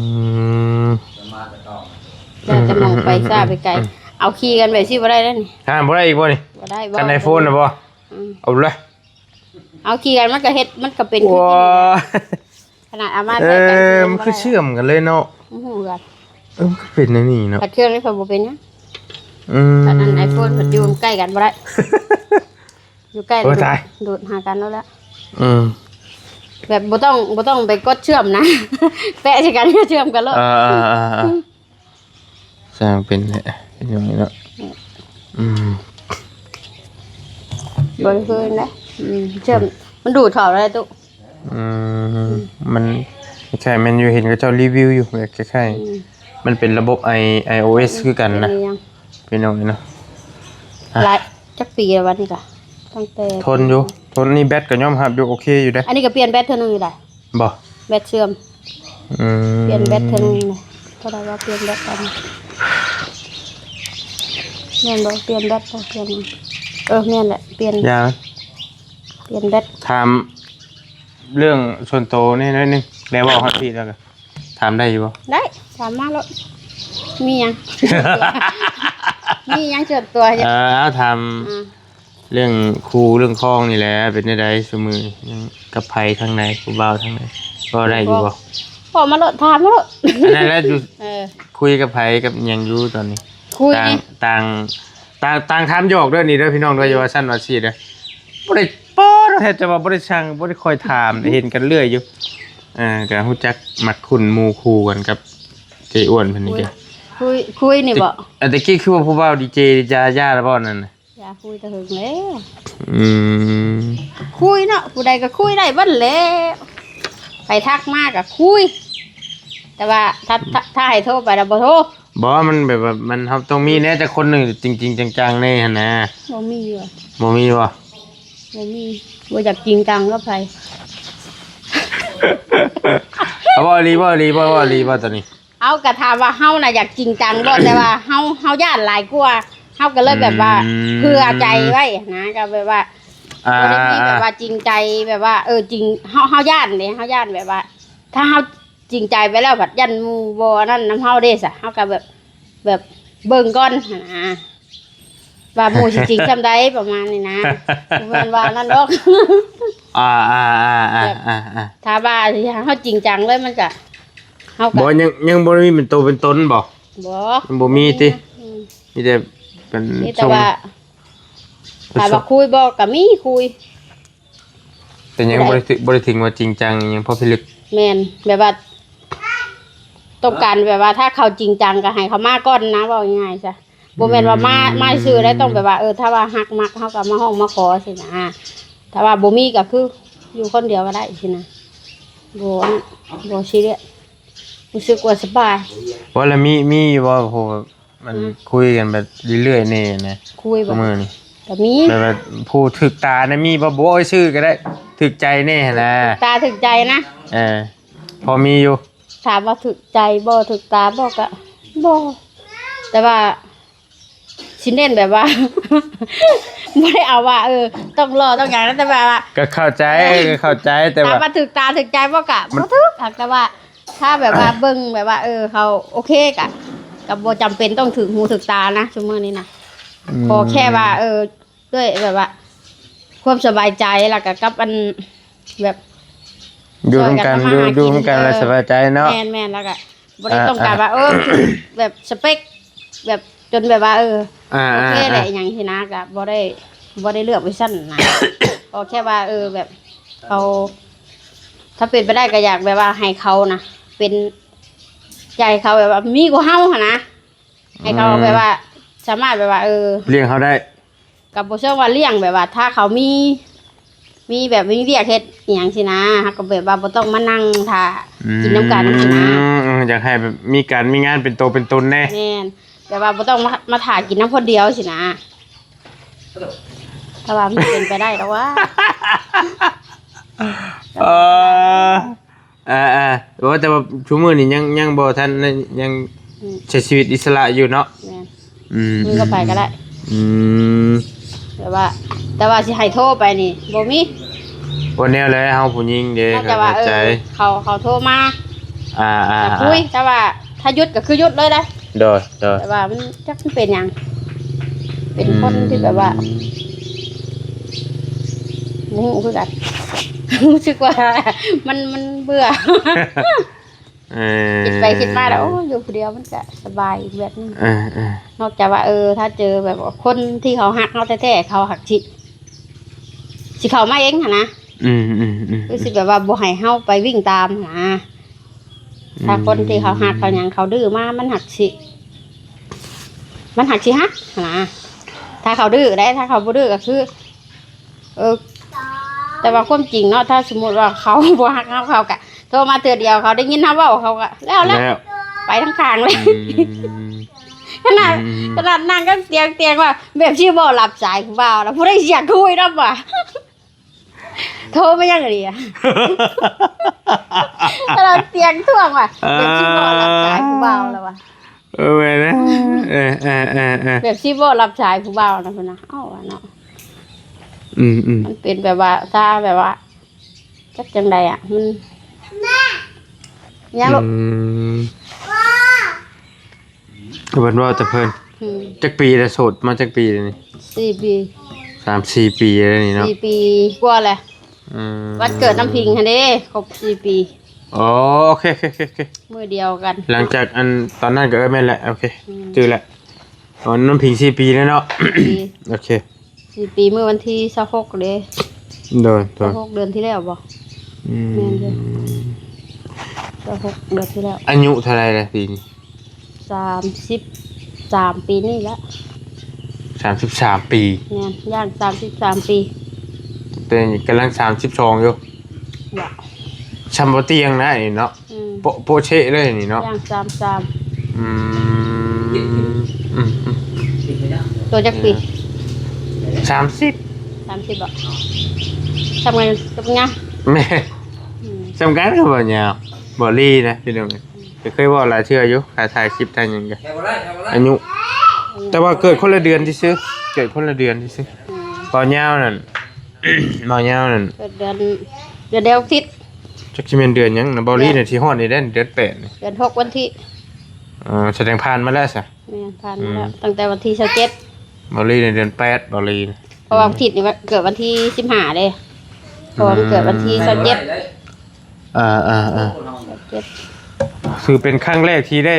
ມ ແລ້ວແຕ່ໝ່ອງໄປຊ້າໄປໄກ ອືມໆໆໆ ເອົາຂີ່ກັນແບບຊີ້ບໍ່ໄດ້ເດ້ນີ້ ຮະ ບໍ່ໄດ້ອີກບໍ່ນີ້? ບໍ່ໄດ້ ຄັນໄອໂຟນນະບໍ່? ອືມ ເອົາເລີຍ ເອົາຂີ່ກັນມັນກໍເຮັດ ມັນກໍເປັນຄື ໂອ້ຍ ຂະໜາດເອົາມາໃສ່ກັນ ເອີ ມັນຄືເຊື່ອມກັນເລີຍເນາະ ບໍ່ຮູ້ຄືກັນ ເອີ ມັນຄືເປັນແນວນີ້ເນາະ ຄັນເຄື່ອງນີ້ເພິ່ນບໍ່ເປັນຫຍັງ ອືມ ຄັນອັນໄອໂຟນເພິ່ນຢູ່ໃກ້ກັນບໍ່ໄດ້ ຢູ່ໃກ້ ໂອ້ຍ ຕາຍ ໂດດຫາກັນໂລດແຫຼະ ອືມ ແບບບໍ່ຕ້ອງ ບໍ່ຕ້ອງໄປກົດເຊື່ອມນະ ແປະໃສ່ກັນກໍເຊື່ອມກັນໂລດ ເອີໆໆໆ ຊ່າງເປັນແຫຼະ ເປັນຫຍັງນີ້ເນາະ ອືມ ອືມ ບໍ່ໄດ້ຄືນເດ້ ອືມ ເຊື່ອມ ມັນດູດເຂົ້າໄດ້ຕຸ ອືມ ມັນຄ້າຍໆ ແມ່ນຢູ່ ເຫັນເຂົາເຈົ້າຣີວິວຢູ່ ແບບຄ້າຍໆ ອືມ ມັນເປັນລະບົບໄອ ໄອໂອເອັສຄືກັນນະ ເປັນຫຍັງ ພີ່ນ້ອງເນາະ ອ່ະ ຫຼາຍ ຈັກປີແລ້ວບັດນີ້ກະ ຕັ້ງແຕ່ ທົນຢູ່ ທົນ ນີ້ແບັດກໍຍອມຮັບຢູ່ ໂອເຄຢູ່ເດ້ ອັນນີ້ກໍປ່ຽນແບັດເທື່ອໜຶ່ງຢູ່ໃດ໋ ບໍ່ ແບັດເສື່ອມ ອືມ ປ່ຽນແບັດເທື່ອໜຶ່ງນະ ເທົ່າໃດວ່າປ່ຽນແບັດຕອນນີ້ ແມ່ນບໍ່ ປ່ຽນແບັດບໍ່ ປ່ຽນ ເອີ ແມ່ນແຫຼະ ປ່ຽນ ຢ່າ ປ່ຽນແບັດ ຖາມເລື່ອງສ່ວນໂຕແດ່ໜ້ອຍໜຶ່ງ ແລ້ວເວົ້າຮອດພີ້ແລ້ວກໍ ຖາມໄດ້ຢູ່ບໍ່? ໄດ້ ຖາມມາໂລດ ມີຫຍັງ? ມີຫຍັງສ່ວນຕົວ? ເອີ ເອົາ ຖາມ ອືມ ເລື່ອງຄູ່ເລື່ອງຄອງນີ້ແຫຼະ ເປັນແນວໃດຊຸມື້ນີ້ ຍັງກັບໃຜທາງໃດ ຜູ້ບ່າວທາງໃດ ເວົ້າໄດ້ຢູ່ບໍ່? ເວົ້າມາໂລດ ຖາມມາໂລດ ອັນນັ້ນແຫຼະ ຢູ່ ເອີ ຄຸຍກັບໃຜກັບຫຍັງຢູ່ຕອນນີ້? ຄຸຍ ຕ່າງ ຕ່າງ ຕ່າງ ຕ່າງຖາມຫຍອກເດີນີ້ເດີ ພີ່ນ້ອງເດີ ຢ່າວ່າຊັ້ນວ່າຊີ້ເດີ ບໍ່ໄດ້ ປ້າດ ແທບຈະວ່າບໍ່ໄດ້ຊ່າງ ບໍ່ໄດ້ຄ່ອຍຖາມ ເຫັນກັນເລື້ອຍຢູ່ ເອີ ກໍຮູ້ຈັກມັກຄຸ້ນໝູ່ຄູ່ກັນກັບເຈ້ອ້ວນເພິ່ນນີ້ ຄຸຍ ເດ້ ຄຸຍ ຄຸຍນີ້ບໍ? ແຕ່ ແຕ່ກີ້ຄືວ່າຜູ້ບ່າວດີເຈຢາ ຢາແລ້ວບໍນັ້ນນະ? ຢາຄຸຍແຕ່ເຫິງແລ້ວ ອືມ ຄຸຍເນາະ ຜູ້ໃດກໍຄຸຍໄດ້ເບິດແຫຼະ ໃຜທັກມາກໍຄຸຍ ແຕ່ວ່າຖ້າ ຖ້າ ຖ້າໃຫ້ໂທໄປລະບໍ່ໂທ ບໍ່ ມັນແບບວ່າ ມັນ ເຮົາຕ້ອງມີແດ່ຈັກຄົນໜຶ່ງຈິງໆ ຈັງໆ ແດ່ຫັ້ນນະ ບໍ່ມີວ່າ ບໍ່ມີບໍ່? ບໍ່ມີ ບໍ່ຢາກຈິງຈັງກັບໃຜ ເອົາ ເວົ້າອີ່ຫຼີບໍ່ ອີ່ຫຼີບໍ່ ເວົ້າອີ່ຫຼີບໍ່ຕອນນີ້? ເອົາ ກະຖາມວ່າເຮົານະຢາກຈິງຈັງບໍ່ ແຕ່ວ່າເຮົາ ເຮົາຢ້ານຫຼາຍກວ່າ ເຮົາກໍເລີຍແບບວ່າ ອືມ ເຜື່ອໃຈໄວ້ນະ ກໍແບບວ່າ ອ່າ ບໍ່ໄດ້ມີແບບວ່າຈິງໃຈ ແບບວ່າ ເອີ ຈິງ ເຮົາ ເຮົາຢ້ານເດ້ ເຮົາຢ້ານແບບວ່າ ຖ້າເຮົາຈິງໃຈໄປແລ້ວ ພັດຢ້ານໝູ່ບໍ່ອັນນັ້ນນຳເຮົາເດ້ຊະ ເຮົາກໍແບບ ແບບເບິ່ງກ່ອນຫັ້ນນະ ວ່າໝູ່ຊິຈິງສ່ຳໃດ ປະມານນີ້ນະ ບໍ່ແມ່ນວ່ານັ້ນດອກ ອ່າໆໆໆ ແບບ ອ່າໆ ຖ້າວ່າຊິໃຫ້ເຮົາຈິງຈັງເລີຍ ມັນກະ ເຮົາກະ ບໍ່ ຍັງ ຍັງບໍ່ໄດ້ມີເປັນໂຕເປັນຕົນບໍ່? ບໍ່ ຍັງບໍ່ມີຕິ ອືມ ມີແຕ່ເປັນ ມີແຕ່ວ່າ ສົ່ງ ຖ້າວ່າຄຸຍບໍ່ ກະມີຄຸຍ ແຕ່ຍັງບໍ່ໄດ້ ບໍ່ໄດ້ ບໍ່ໄດ້ເຖິງວ່າຈິງຈັງຫຍັງພໍພິລຶກ ແມ່ນ ແບບວ່າ ຕ້ອງການແບບວ່າ ຖ້າເຂົາຈິງຈັງກໍໃຫ້ເຂົາມາກ່ອນນະ ເວົ້າງ່າຍໆຊະ. ບໍ່ແມ່ນວ່າມາ ມາຊື່ໄດ້ ຕ້ອງແບບວ່າ ເອີ ຖ້າວ່າຮັກມັກ ເຮົາກໍມາຮ້ອງມາຂໍຊີ້ນະ. ຖ້າວ່າບໍ່ມີກໍຄືຢູ່ຄົນດຽວກໍໄດ້ຊີ້ນະ. ບໍ່ ບໍ່ຊີຣຽສ ຮູ້ສຶກວ່າສະບາຍ. ບໍ່ລະມີ ມີຢູ່ບໍ່ ຜູ້ມັນ ອືມ ຄຸຍກັນແບບເລື້ອຍໆແດ່ນະ? ຄຸຍບໍ່? ມື້ນີ້ກໍມີ ແບບວ່າຜູ້ຖືກຕານະ ມີບໍ່? ບໍ່ເອີ່ຍຊື່ກໍໄດ້ ຖືກໃຈແດ່ຫັ້ນນະ. ຕາຖືກໃຈນະ? ເອີ ພໍມີຢູ່. ຖາມວ່າຖືກໃຈບໍ່ ຖືກຕາບໍ່ ກະບໍ່ ແຕ່ວ່າຊິເນັ້ນແບບວ່າ ບໍ່ໄດ້ເອົາວ່າ ເອີ ຕ້ອງຫຼໍ່ຕ້ອງຫຍັງນະ ແຕ່ແບບວ່າ ກໍເຂົ້າໃຈ ເອີ ກໍເຂົ້າໃຈ ແຕ່ວ່າ ຖາມວ່າຖືກຕາຖືກໃຈບໍ່ ກະບໍ່ຖືກ ຫາກແຕ່ວ່າ ຖ້າແບບວ່າເບິ່ງແບບວ່າ ເອີ ເຂົາໂອເຄ ກະ ກະບໍ່ຈຳເປັນຕ້ອງຖືກຫູຖືກຕານະ ຊຸມມື້ນີ້ນະ. ອືມ ຂໍແຄ່ວ່າ ເອີ ດ້ວຍແບບວ່າຄວາມສະບາຍໃຈ ແລ້ວກະກັບອັນແບບ ຢູ່ນຳກັນ ຊ່ອຍກັນທຳມາຫາກິນ ຢູ່ນຳກັນແລ້ວ ເອີ ສະບາຍໃຈເນາະ. ແມ່ນໆ ແລ້ວກະບໍ່ໄດ້ ອ່າ ຕ້ອງການວ່າ ອ່າ ເອີ ແບບສະເປັກ ແບບຈົນແບບວ່າ ເອີ ອ່າ ໂອເຄ ອ່າ ແຫຼະ ອ່າ ອີ່ຫຍັງຊີ້ນະ ກະບໍ່ໄດ້ ບໍ່ໄດ້ເລືອກໄປຊັ້ນນະ. ກໍແຄ່ວ່າ ເອີ ແບບເຂົາ ຖ້າເປັນໄປໄດ້ກໍຢາກແບບວ່າໃຫ້ເຂົານະ ເປັນໃຈເຂົາ ແບບວ່າມີກວ່າເຮົາຫັ້ນນະ. ໃຫ້ເຂົາ ອືມ ແບບວ່າສາມາດແບບວ່າ ເອີ ລ້ຽງເຮົາໄດ້ ກໍບໍ່ເຊີງວ່າລ້ຽງ ແບບວ່າຖ້າເຂົາມີ ມີແບບມີວຽກເຮັດອີ່ຫຍັງຊີ້ນະ ເຮົາກໍແບບວ່າບໍ່ຕ້ອງມານັ່ງຖ້າ ອືມ ກິນນຳກັນຊີ້ນະ. ອືມ ຢາກໃຫ້ແບບມີການມີງານເປັນໂຕເປັນຕົນແດ່. ແມ່ນ ແບບວ່າບໍ່ຕ້ອງມາ ມາຖ້າກິນນຳຄົນດຽວຊີ້ນະ ແຕ່ວ່າມັນເປັນໄປໄດ້ດອກວ່າ ເອີ ອ່າໆ ໂອ້ ແຕ່ວ່າຊຸມື້ນີ້ຍັງ ຍັງບໍ່ທັນ ຍັງ ອືມ ໃຊ້ຊີວິດອິດສະຫຼະຢູ່ເນາະ. ແມ່ນ ອືມ ຢູ່ກັບໃຜກໍໄດ້. ອືມ ແຕ່ວ່າ ແຕ່ວ່າຊິໃຫ້ໂທໄປນີ້ບໍ່ມີ. ບໍ່ແນວໃດ ເຮົາຜູ້ຍິງເດ້ ນອກຈາກວ່າ ເອີ ເຂົາ ເຂົາໂທມາ ອ່າໆ ກໍຄຸຍ ແຕ່ວ່າຖ້າຢຸດກໍຄືຢຸດເລີຍເດ້. ໂດຍ ໂດຍ ແຕ່ວ່າມັນຈັກມັນເປັນຫຍັງ ເປັນຄົນທີ່ແບບວ່າ ອືມ ບໍ່ຮູ້ຄືກັນ ຮູ້ສຶກວ່າມັນ ມັນເບື່ອ. ເອີ ຄິດໄປຄິດມາແລ້ວ ໂອ້ ຢູ່ຜູ້ດຽວມັນກະສະບາຍອີກແບບໜຶ່ງ. ເອີ ເອີ ນອກຈາກວ່າ ເອີ ຖ້າເຈີແບບວ່າຄົນທີ່ເຂົາຮັກເຮົາແທ້ໆ ເຂົາຮັກຊິ ຊິເຂົ້າມາເອງຫັ້ນນະ. ອືມໆໆ ຄືຊິແບບວ່າບໍ່ໃຫ້ເຮົາໄປວິ່ງຕາມຫັ້ນນະ. ອືມ ຖ້າຄົນທີ່ເຂົາຮັກເຂົາຫຍັງ ເຂົາດື້ມາ ມັນຮັກຊິ ມັນຮັກຊິຮັກຫັ້ນນະ. ຖ້າເຂົາດື້ໄດ້ ຖ້າເຂົາບໍ່ດື້ກໍຄື ເອີ ແຕ່ວ່າຄວາມຈິງເນາະ ຖ້າສົມມຸດວ່າເຂົາບໍ່ຮັກເຮົາ ເຂົາກະໂທມາເທື່ອດຽວ ເຂົາໄດ້ຍິນເຮົາເວົ້າ ເຂົາກະແລ້ວແຫຼະ ແລ້ວ ໄປທາງຂ້າງເລີຍ. ອືມ ຂະໜາດ ອືມ ຂະໜາດນັ່ງກັນຕຽງໆ ວ່າ ແບບຊິບໍ່ຮັບສາຍຜູ້ບ່າວລະ ຜູ້ໃດຊິຢາກຄຸຍນຳວ່າ ໂທມາຫຍັງອີ່ຫຼີອະ ຂະໜາດຕຽງທ້ວງວ່າ ເອີ ແບບຊິບໍ່ຮັບສາຍຜູ້ບ່າວລະວ່າ. ເອີ ແມ່ນນະ ເອີ ເອີ ເອີ ເອີ ແບບຊິບໍ່ຮັບສາຍຜູ້ບ່າວນະ ເພິ່ນນະ ເອົາວ່າເນາະ. ອືມໆ ມັນເປັນແບບວ່າ ຊາແບບວ່າ ຈັກຈັ່ງໃດອະ ມັນ ຫຍັງລູກ? ອືມ ເພິ່ນເວົ້າແຕ່ເພິ່ນ. ອືມ ຈັກປີແລ້ວ ໂສດມາຈັກປີແລ້ວນີ້? ສີ່ປີ ສາມສີ່ປີແລ້ວນີ້ເນາະ ສີ່ປີກວ່າແລ້ວ. ອືມ ວັນເກີດນ້ຳພິງຫັ້ນເດ້ ຄົບສີ່ປີ. ອໍ ໂອເຄ ໂອເຄ ໂອເຄ ໂອເຄ ມື້ດຽວກັນ ຫຼັງຈາກອັນຕອນນັ້ນກໍ ເອີ ແມ່ນແຫຼະ ໂອເຄ ອືມ ຈື່ແລ້ວ. ອໍ ນ້ຳພິງສີ່ປີແລ້ວເນາະ ສີ່ປີ ໂອເຄ ສີ່ປີ ມື້ວັນທີຊາວຫົກເດ້. ໂດຍ ໂດຍ ຊາວຫົກເດືອນທີ່ແລ້ວບໍ່? ອືມ ແມ່ນເດ້ ຊາວຫົກເດືອນທີ່ແລ້ວ. ອາຍຸເທົ່າໃດແລ້ວປີນີ້? ສາມສິບສາມປີນີ້ລະ. ສາມສິບສາມປີ? ແມ່ນ ຍ່າງສາມສິບສາມປີ ແຕ່ນີ້ກຳລັງສາມສິບສອງຢູ່. ວ່າ ຊ່ຳບໍ່ຕຽງນະນີ້ເນາະ. ອືມ ໂປະ ໂປະເຊະເລີຍນີ້ເນາະ ຢ່າງສາມສາມ. ອືມ ອືມໆ ໂຕຈັກປີ? ສາມສິບ ສາມສິບບໍ? ຊ່ຳກັນກັບຍາ. ແມ່ນ ອືມ ຊ່ຳກັນກັບບໍ່ຍາວ ບໍ່ລີນະ ພີ່ນ້ອງ. ອືມ ກໍເຄີຍເວົ້າຫຼາຍເທື່ອຢູ່ ຖ້າຖ່າຍຄລິບຖ່າຍຫຍັງກໍ ແຕ່ບໍ່ໄດ້ ແຕ່ບໍ່ໄດ້ ອາຍຸ ອືມ ແຕ່ວ່າເກີດຄົນລະເດືອນຊື່ໆ ເກີດຄົນລະເດືອນຊື່ໆ. ອືມ ບໍ່ຍາວນັ້ນ ບໍ່ຍາວນັ້ນ ເກີດເດືອນ ເດືອນດຽວຕິດ. ຈັກຊິແມ່ນເດືອນຫຍັງນະ ເບົາລີນະ ຊິຮອດນີ້ແຫຼະ ເດືອນແປດນີ້ ເດືອນຫົກວັນທີ. ເອີ ສະແດງຜ່ານມາແລ້ວຊະ. ແມ່ນ ຜ່ານມາແລ້ວ ອືມ ຕັ້ງແຕ່ວັນທີຊາວເຈັດ. ເບົາລີໃນເດືອນແປດ ເບົາລີ ເພາະວ່າ ອືມ ທິດນີ້ເກີດວັນທີສິບຫ້າເດ້ ເພາະວ່າມັນເກີດວັນທີຊາວເຈັດ. ອ່າໆໆ ຊາວເຈັດ ຄືເປັນຄັ້ງແລກທີ່ໄດ້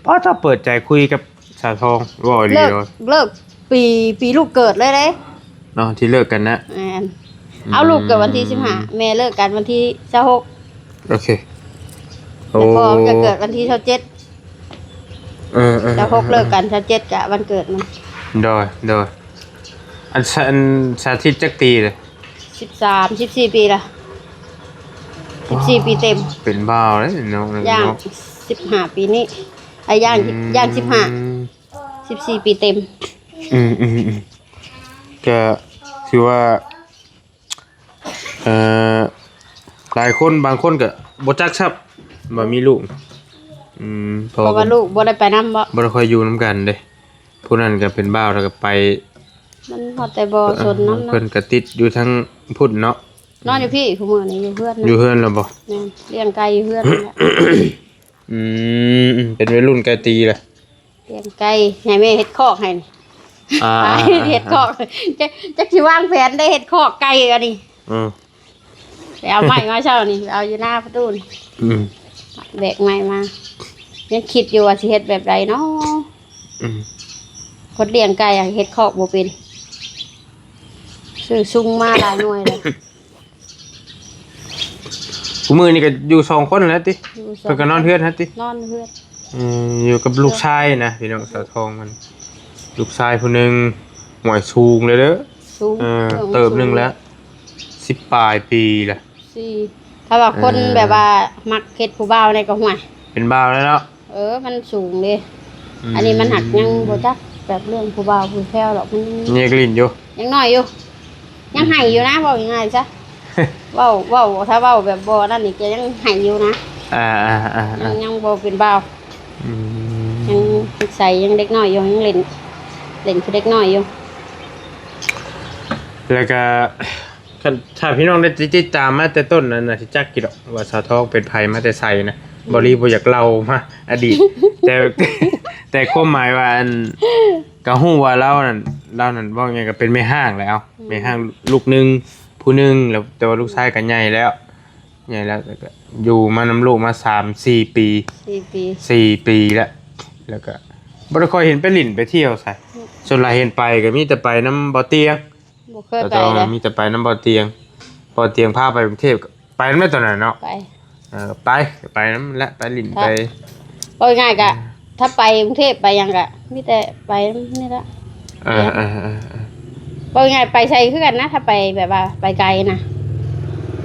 ປ້າ ເຈົ້າເປີດໃຈຄຸຍກັບສາວທອງ ເວົ້າອີ່ຫຼີ. ເລີກ ເລີກປີ ປີລູກເກີດເລີຍເດ້. ເນາະ ທີ່ເລີກກັນນະ. ແມ່ນ ອືມ ເອົາລູກເກີດວັນທີສິບຫ້າ ແມ່ເລີກກັນວັນທີຊາວຫົກ. ໂອເຄ ໂອ້ ແລ້ວພໍ່ມັນກໍເກີດວັນທີຊາວເຈັດ ເອີໆໆ ຊາວຫົກເລີກກັນ ຊາວເຈັດກະວັນເກີດມັນ. ໂດຍ ໂດຍ. ອັນສາ ອັນສາທິດຈັກປີເລີຍ? ສິບສາມ ສິບສີ່ປີລະ ສິບສີ່ປີເຕັມ. ເປັນບ່າວແລ້ວເນາະ ຍ່າງ ເນາະ ສິບຫ້າປີນີ້ ອາ ຍ່າງ ອືມ ຍ່າງສິບຫ້າ ສິບສີ່ປີເຕັມ. ອືມໆໆ ກະຖືວ່າ ເອີ ຫຼາຍຄົນ ບາງຄົນກໍບໍ່ຈັກຊ້ຳວ່າມີລູກ. ອືມ ເພາະວ່າລູກບໍ່ໄດ້ໄປນຳບໍ? ບໍ່ໄດ້ຄ່ອຍຢູ່ນຳກັນເດ້. ຜູ້ນັ້ນກໍເປັນບ່າວ ແລ້ວກໍໄປ ມັນຮອດແຕ່ບໍ່ສົນນຳເນາະ. ເອີ ເພິ່ນກໍຕິດຢູ່ທາງພຸ້ນເນາະ. ນອນຢູ່ພີ້ ຄູ່ມື້ນີ້ຢູ່ເຮືອນນະ. ຢູ່ເຮືອນແລ້ວບໍ? ແມ່ນ ລ້ຽງໄກ່ຢູ່ເຮືອນນັ້ນແຫຼະ. ອືມ ເປັນໄວລຸ້ນໄກ່ຕີລະ. ລ້ຽງໄກ່ ໃຫ້ແມ່ເຮັດຄອກໃຫ້ນີ້. ອ່າ ເຮັດຄອກ ຈັກ ຈັກຊິວາງແຜນໄດ້ເຮັດຄອກໄກ່ອັນນີ້. ອືມ ໄປເອົາໄມ້ມາເຊົ້ານີ້ ໄປເອົາຢູ່ໜ້າປະຕູນີ້. ອືມ ແບກໄມ້ມາ ຍັງຄິດຢູ່ວ່າຊິເຮັດແບບໃດເນາະ. ອືມ ຄົນລ້ຽງໄກ່ອະ ເຮັດຄອກບໍ່ເປັນ ຊື້ຊຸງມາຫຼາຍໜ່ວຍແລ້ວ. ຄູ່ມື້ນີ້ກໍຢູ່ສອງຄົນແລ້ວຕິ? ຢູ່ສອງ ເພິ່ນກໍນອນເຮືອນຫັ້ນຕິ? ນອນເຮືອນ. ເອີ ຢູ່ກັບລູກຊາຍນະພີ່ນ້ອງ ສາວທອງມັນ ລູກຊາຍຜູ້ໜຶ່ງ ຫ້ວຍ ສູງເລີຍເດີ. ສູງ ເອີ ເຕີບໜຶ່ງແລ້ວ ສິບປາຍປີລະ. ສີ່ ຖ້າວ່າຄົນ ເອີ ແບບວ່າມັກເຮັດຜູ້ບ່າວນີ້ກໍ ຫ້ວຍ ເປັນບ່າວແລ້ວເນາະ. ເອີ ມັນສູງເດ້. ອືມ ອັນນີ້ມັນຫາກຍັງບໍ່ຈັກແບບເລື່ອງຜູ້ບ່າວຜູ້ແພ້ວດອກ ມັນຍັງ ແຍກຫຼິ້ນຢູ່ ຍັງນ້ອຍຢູ່ ຍັງໃຫ້ຢູ່ນະ ເວົ້າງ່າຍໆຊະ. ເວົ້າ ເວົ້າ ຖ້າເວົ້າແບບບໍ່ນັ້ນນີ້ ຈະຍັງໃຫ້ຢູ່ນະ. ອ່າໆໆໆ ຍັງ ຍັງບໍ່ເປັນບ່າວ. ອືມ ຍັງໃສ ຍັງເດັກນ້ອຍຢູ່ ຍັງຫຼິ້ນ ຫຼິ້ນຄືເດັກນ້ອຍຢູ່. ແລ້ວກະ ຄັນຖ້າພີ່ນ້ອງໄດ້ຕິດ ຕິດຕາມມາແຕ່ຕົ້ນນັ້ນນະ ຊິຈັກຢູ່ດອກວ່າສາວທອງເປັນໃຜ ມາແຕ່ໃສນະ. ອືມ ບໍ່ລີບໍ່ຢາກເລົ່າມາອະດີດ ແຕ່ ແຕ່ຄວາມໝາຍວ່າ ອັນ ກໍຮູ້ວ່າລາວນັ້ນ ລາວນັ້ນ ເວົ້າຫຍັງກໍເປັນແມ່ຮ້າງແຫຼະ. ເອົາ ອືມ ແມ່ຮ້າງລູກໜຶ່ງ ຜູ້ໜຶ່ງ ແລ້ວ ແຕ່ວ່າລູກຊາຍກໍໃຫຍ່ແລ້ວ ໃຫຍ່ແລ້ວ ແລ້ວກໍຢູ່ມານຳລູກມາສາມສີ່ປີ ສີ່ປີ ສີ່ປີແລ້ວ. ແລ້ວກໍບໍ່ໄດ້ຄ່ອຍເຫັນໄປຫຼິ້ນໄປທ່ຽວໃສ. ອືມ ສ່ວນຫຼາຍເຫັນໄປກໍມີແຕ່ໄປນຳບໍ່ຕຽງ. ບໍ່ເຄີຍໄປເລີຍ ມີແຕ່ໄປນຳບໍ່ຕຽງ. ບໍ່ຕຽງພາໄປກຸງເທບ ໄປນຳແມ່ຕອນນັ້ນເນາະ. ໄປ ເອີ ໄປ ໄປນຳແຫຼະ ໄປຫຼິ້ນ ໄປ ເວົ້າງ່າຍໆກະ ອືມ ຖ້າໄປກຸງເທບໄປຫຍັງກະ ມີແຕ່ໄປນຳນີ້ລະ. ເອີໆໆໆ ເວົ້າງ່າຍໄປໃສຄືກັນນະ ຖ້າໄປແບບວ່າໄປໄກນະ.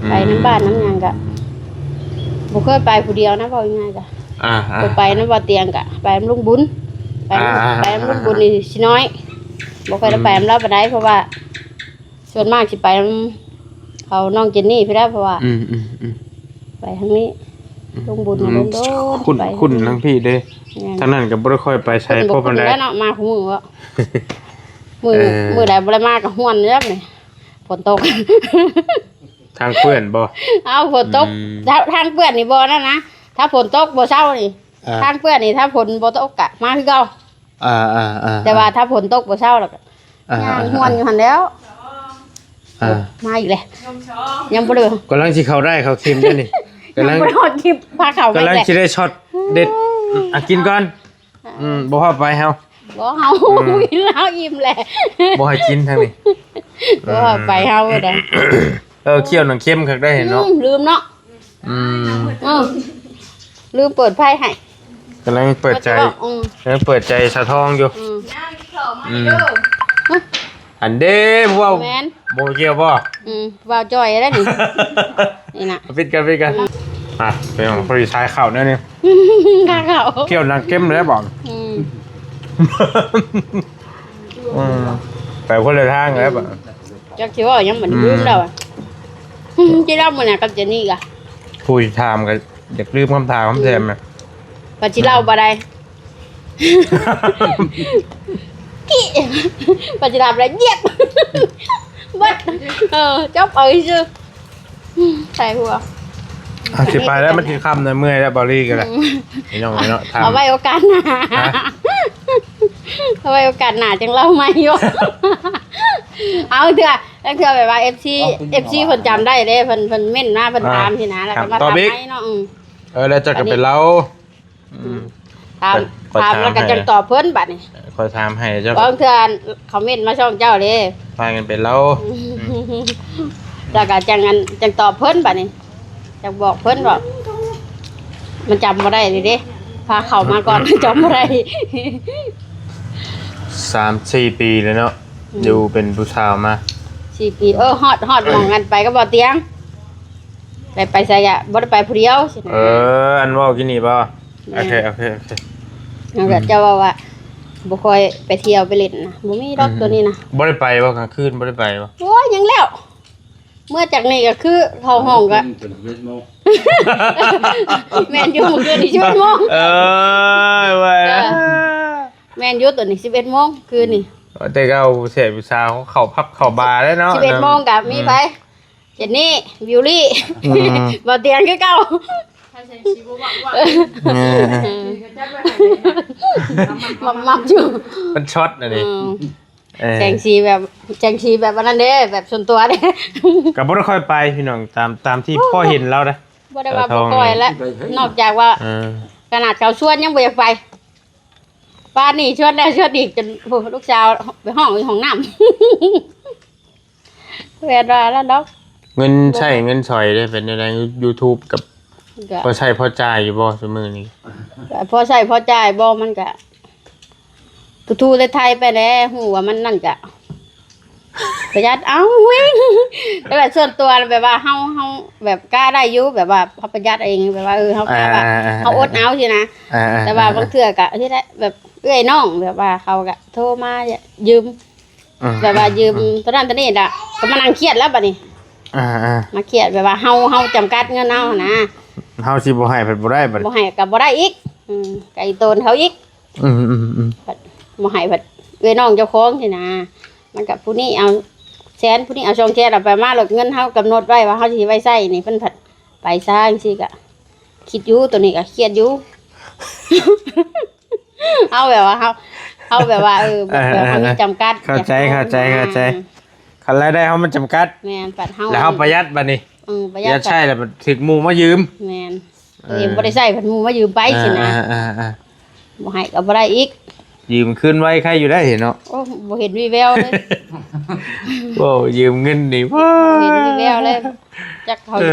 ອືມ ໄປນຳບ້ານນຳຫຍັງກະ ບໍ່ເຄີຍໄປຜູ້ດຽວນະ ເວົ້າງ່າຍໆກະ. ອ່າໆ ໄປນຳບໍ່ຕຽງກະ ໄປນຳລຸງບຸນ ໄປນຳ ອ່າໆໆໆ ໄປນຳລຸງບຸນນີ້ຊິນ້ອຍ ບໍ່ຄ່ອຍໄດ້ໄປນຳລາວປານໃດ ອືມ ເພາະວ່າ ສ່ວນມາກຊິໄປນຳເຂົານ້ອງເຈນນີ້ພຸ້ນແຫຼະ ເພາະວ່າ ອືມໆໆ ໄປທາງນີ້ ອືມ ລົງບຸນ ອືມ ດົນໆ ຄຸ້ນ ໄປ ຄຸ້ນທາງພີ້ເດ້. ແມ່ນ ທາງນັ້ນກໍບໍ່ໄດ້ຄ່ອຍໄປໃສພໍປານໃດເນາະ ມາຄູ່ມື້ເນາະ. ມື້ ເອີ ມື້ໃດບໍ່ໄດ້ມາກໍຮ້ອນຢູ່ແລ້ວນີ້ ຝົນຕົກ. ທາງເປື້ອນບໍ່? ເອົາ ຝົນຕົກ ອືມ ທາງ ທາງເປື້ອນນີ້ບໍ່ນັ້ນນະ ຖ້າຝົນຕົກບໍ່ເຊົານີ້ ອ່າ ທາງເປື້ອນນີ້ ຖ້າຝົນບໍ່ຕົກກະມາຄືເກົ່າ. ອ່າໆໆ ແຕ່ວ່າຖ້າຝົນຕົກບໍ່ເຊົາແລ້ວກໍ ອ່າໆໆ ຍ່າງຮ່ວນຢູ່ຫັ້ນແລ້ວ. ອ່າ ໂອ້ ມາອີກແລ້ວ ຍັງບໍ່ໄດ້ ກຳລັງຊິເຂົ້າໄດ້ເຂົ້າເຂັມຢູ່ນີ້ ກຳລັງ ຍັງບໍ່ໄດ້ຮອດຄລິບພາເຂົ້າ ກຳລັງຊິໄດ້ຊັອດເດັດ. ອ່ະ ກິນກ່ອນ. ອ່າ ອືມ ບໍ່ພາໄປເຮົາ ບໍ່ ເຮົາ ອືມ ກິນແລ້ວອີ່ມແຫຼະ ບໍ່ໃຫ້ກິນທາງນີ້ ບໍ່ພາໄປເຮົາເດ້. ເອີ ຂ້ຽວໜັງເຄັມຄັກໄດ໋ເຫັນເນາະ. ອືມ ລືມເນາະ. ອືມ ເອີ ລືມເປີດໄຟໃຫ້ ກຳລັງເປີດໃຈ ອືມ ກຳລັງເປີດໃຈສາວທອງຢູ່. ອືມ ອືມ ອັນເດ້ ຜູ້ເວົ້າ ແມ່ນ ບໍ່ກ່ຽວບໍ່? ອືມ ຜູ້ເວົ້າຈ່ອຍແລ້ວນີ້ ນີ້ນະ ປິດກັນ ປິດກັນ. ອືມ ອ່ະ ໄປເບິ່ງພໍດີສາຍເຂົ້າແນວນີ້ ຂາເຂົ້າ ຂ້ຽວໜັງເຄັມແລ້ວບໍ່? ອືມ ອືມ ໄປຄົນລະທາງແລ້ວບໍ່? ອືມ ຈັກຊິເວົ້າຫຍັງບັດນີ້ ອືມ ລືມແລ້ວອະ. ອືມ ຊິເລົ່າມື້ໜ້າກັບເຈນນີ້ກະ ຜູ້ຊິຖາມກໍຢາກລືມຄຳຖາມຄຳແຖມນະ ອືມ ວ່າຊິເລົ່າບໍ່ໄດ້ ກິ ວ່າຊິຖາມແລ້ວ ຢຽບ ເບິດ ເອີ ຈົບເອົາຊື່ ໃສ່ຫົວ. ອ່ະ ຊິໄປແລ້ວ ມັນຊິຄ່ຳແລ້ວ ເມື່ອຍແລ້ວ ເບົາລີກໍໄດ້. ອືມ ພີ່ນ້ອງເນາະ ຖາມ ເອົາໄວ້ໂອກາດໜ້າ ຮະ ເອົາໄວ້ໂອກາດໜ້າຈັ່ງເລົ່າໃໝ່ຢູ່. ເອົາເທື່ອ ລາງເທື່ອແບບວ່າເອັຟຊີ ເອັຟຊີເພິ່ນຈຳໄດ້ເດ້ ເພິ່ນ ເພິ່ນເມັ້ນມາ ເພິ່ນ ອ່າ ຖາມຊີ້ນະ ແລ້ວກໍມາຖາມໃໝ່ເນາະ. ອືມ ເອີ ແລ້ວເຈົ້າກໍໄປເລົ່າ. ອືມ ອືມ ຖາມ ຂ້ອຍ ຂ້ອຍຖາມ ຖາມໃຫ້ ແລ້ວກໍຈັ່ງຕອບເພິ່ນບັດນີ້ ຂ້ອຍຖາມໃຫ້ເຈົ້າ ບາງເທື່ອຄອມເມັນມາຊ່ອງເຈົ້າເດ້ ພາກັນໄປເລົ່າ. ອືມ ອືມ ແລ້ວກໍຈັ່ງອັນ ຈັ່ງຕອບເພິ່ນບັດນີ້ ຈັ່ງບອກເພິ່ນວ່າ ມັນຈຳບໍ່ໄດ້ເດ້ ພາເຂົ້າມາກ່ອນ ຈຳບໍ່ໄດ້ ສາມສີ່ປີແລ້ວເນາະ ອືມ ຢູ່ເປັນຜູ້ສາວມາ ສີ່ປີ ເອີ ຮອດ ຮອດໝ່ອງອັນໄປກັບບໍ່ຕຽງ ໄປ ໄປໃສກະບໍ່ໄດ້ໄປຜູ້ດຽວຊີ້ນະ ເອີ ອັນເວົ້າກີ້ນີ້ບໍ່? ແມ່ນ ໂອເຄ ໂອເຄ ໂອເຄ ນັ້ນແຫຼະ ອືມ ເຈົ້າເວົ້າວ່າບໍ່ຄ່ອຍໄປທ່ຽວໄປຫຼິ້ນນະ ບໍ່ມີດອກ ອືມ ໂຕນີ້ນະ ບໍ່ໄດ້ໄປບໍ່? ກາງຄືນບໍ່ໄດ້ໄປບໍ່? ໂອ້ຍ ຍັງແລ້ວ ເມືອຈາກນີ້ກໍຄືເຂົ້າຫ້ອງກໍ ເປັນສິບເອັດໂມງ ແມ່ນຢູ່ ມື້ຄືນນີ້ສິບເອັດໂມງ ເອີຍ ວ່າ ເອີ ແມ່ນຢູ່ ໂຕນີ້ສິບເອັດໂມງຄືນນີ້ ແຕ່ເກົ່າແຊບຜູ້ສາວເຂົ້າຜັບເຂົ້າບາເດ້ເນາະ ສິບເອັດໂມງກໍມີ ອືມ ໄປ ເຈນນີ້ ບິວລີ ອືມ ບໍ່ຕຽງຄືເກົ່າ ເອີ ມັບໆຢູ່ ມັນຊັອດອັນນີ້ ອືມ ເອີ ແສງສີແບບ ແສງສີແບບອັນນັ້ນເດ້ ແບບສ່ວນຕົວເດ້ ກໍບໍ່ໄດ້ຄ່ອຍໄປພີ່ນ້ອງ ຕາມ ຕາມທີ່ພໍເຫັນລາວນະ ບໍ່ໄດ້ວ່າບໍ່ຄ່ອຍແຫຼະ ນອກຈາກວ່າ ເອີ ຂະໜາດເຂົາຊວນຍັງບໍ່ຢາກໄປ ປານນີ້ຊວນແລ້ວຊວນອີກ ຈົນ ໂອ້ ລູກສາວໄປຮ້ອງຢູ່ຫ້ອງນ້ຳ ແມ່ນວ່ານັ້ນດອກ ເງິນໃຊ້ເງິນສອຍເດ້ ເປັນຈັ່ງໃດ ຢູທູບກັບ ກໍພໍໃຊ້ພໍຈ່າຍຢູ່ບໍ່ຊຸມື້ນີ້? ກໍພໍໃຊ້ພໍຈ່າຍບໍ່ ມັນກະທູໆໄທໆໄປແດ່ ຮູ້ວ່າມັນນັ້ນກະປະຢັດເອົາເວີ້ຍ ແຕ່ແບບສ່ວນຕົວແບບວ່າເຮົາ ເຮົາແບບກະໄດ້ຢູ່ ແບບວ່າເຮົາປະຢັດເອງ ແບບວ່າ ເອີ ເຮົາກະວ່າ ອ່າໆໆໆ ເຮົາອົດເອົາຊີ້ນະ ອ່າໆໆ ແຕ່ວ່າບາງເທື່ອກະເຮັດໄດ້ ແບບເອື້ອຍນ້ອງ ແບບວ່າເຂົາກະໂທມາຢືມ ອືມ ແບບວ່າຢືມ ອືມ ໂຕນັ້ນໂຕນີ້ລະ ກໍມານັ່ງຄຽດແລ້ວບັດນີ້ ອ່າໆ ມາຄຽດແບບວ່າເຮົາ ເຮົາຈຳກັດເງິນເຮົາຫັ້ນນະ ເຮົາຊິບໍ່ໃຫ້ເພິ່ນບໍ່ໄດ້ບັດນີ້ ບໍ່ໃຫ້ກໍບໍ່ໄດ້ອີກ ອືມ ໄກໂຕນເຮົາອີກ ອືມໆໆ ບັດບໍ່ໃຫ້ບັດເອື້ອຍນ້ອງເຈົ້າຂອງຊີ້ນະ ມັນກໍຜູ້ນີ້ເອົາແສນ ຜູ້ນີ້ເອົາສອງແສນ ເອົາໄປມາ ແລ້ວເງິນເຮົາກຳນົດໄວ້ວ່າເຮົາຊິໄວ້ໃຊ້ນີ້ ເພິ່ນພັດໄປຊ້າຈັ່ງຊີ້ກໍຄິດຢູ່ ໂຕນີ້ກໍຄຽດຢູ່. ເຮົາແບບວ່າເຮົາ ເຮົາແບບວ່າ ເອີ ແບບວ່າເຮົາມີຈຳກັດ ເຂົ້າໃຈ ເຂົ້າໃຈ ເຂົ້າໃຈ ອືມ ຄັນລາຍໄດ້ເຮົາມັນຈຳກັດ ແມ່ນ ບັດເຮົາ ແລ້ວເຮົາປະຢັດບັດນີ້ ອືມ ປະຢັດ ປະຢັດໃຊ້ແລ້ວບັດຖືກໝູ່ມາຢືມ ແມ່ນ ເອີ ຕົວເອງບໍ່ໄດ້ໃຊ້ ພັດໝູ່ມາຢືມໄປ ອ່າ ຊີ້ນະ ອ່າໆໆ ບໍ່ໃຫ້ກໍບໍ່ໄດ້ອີກ ຢືມຄືນໄວໃຄຢູ່ໄດ້ເນາະ ໂອ້ ບໍ່ເຫັນວີແວວເລີຍ ໂອ້ ຢືມເງິນນີ້ ບໍ່ເຫັນວີແວວເລີຍ ຈັກເຂົາ ເອີ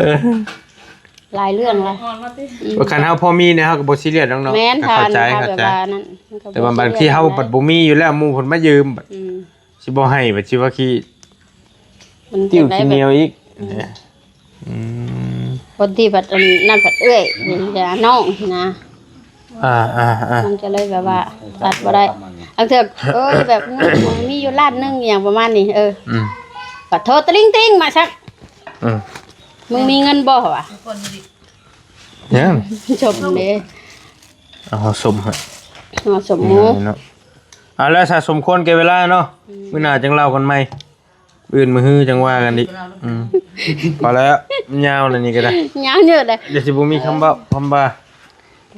ຫຼາຍເລື່ອງຫຼາຍ ອືມ ວ່າຄັນເຮົາພໍມີນີ້ເຮົາກໍບໍ່ຊີຣຽສດອກເນາະ ແມ່ນ ກໍເຂົ້າໃຈ ເຂົ້າໃຈ ແຕ່ວ່າບາງທີເຮົາບັດບໍ່ມີຢູ່ແລ້ວ ໝູ່ເພິ່ນມາຢືມ ອືມ ຊິບໍ່ໃຫ້ ບັດຊິວ່າຂີ້ ມັນ ຕິ້ວຂີ້ໜຽວອີກ ອືມ ອືມ ຄົນທີ່ບັດອັນນັ້ນບັດເອື້ອຍ ນີ້ກໍນ້ອງນະ ອ່າໆໆ ມັນກໍເລີຍແບບວ່າຕັດບໍ່ໄດ້ ລາງເທື່ອ ເອີ ແບບມີຢູ່ລ້ານໜຶ່ງ ອີ່ຫຍັງປະມານນີ້ ເອີ ອືມ ບັດໂທຕະລິງຕິງມາຊັກ ອືມ ມຶງມີເງິນບໍ່ ເຂົາວ່າ ຍັງ ສົມເດ້ ເອົາສົມໃຫ້ ເອົາສົມໝູ່ ເອົາແລ້ວ ສະສົມຄວນແກ່ເວລາເນາະ ອືມ ມື້ໜ້າຈັ່ງເລົ່າກັນໃໝ່ ອື່ນມື້ຮືຈັ່ງວ່າກັນອີກ ອືມ ພໍແລ້ວ ຍາວແລ້ວນີ້ກໍໄດ້ ຍາວເຍອະເດ້ ດຽວຊິບໍ່ມີຄຳເວົ້າຄຳວ່າ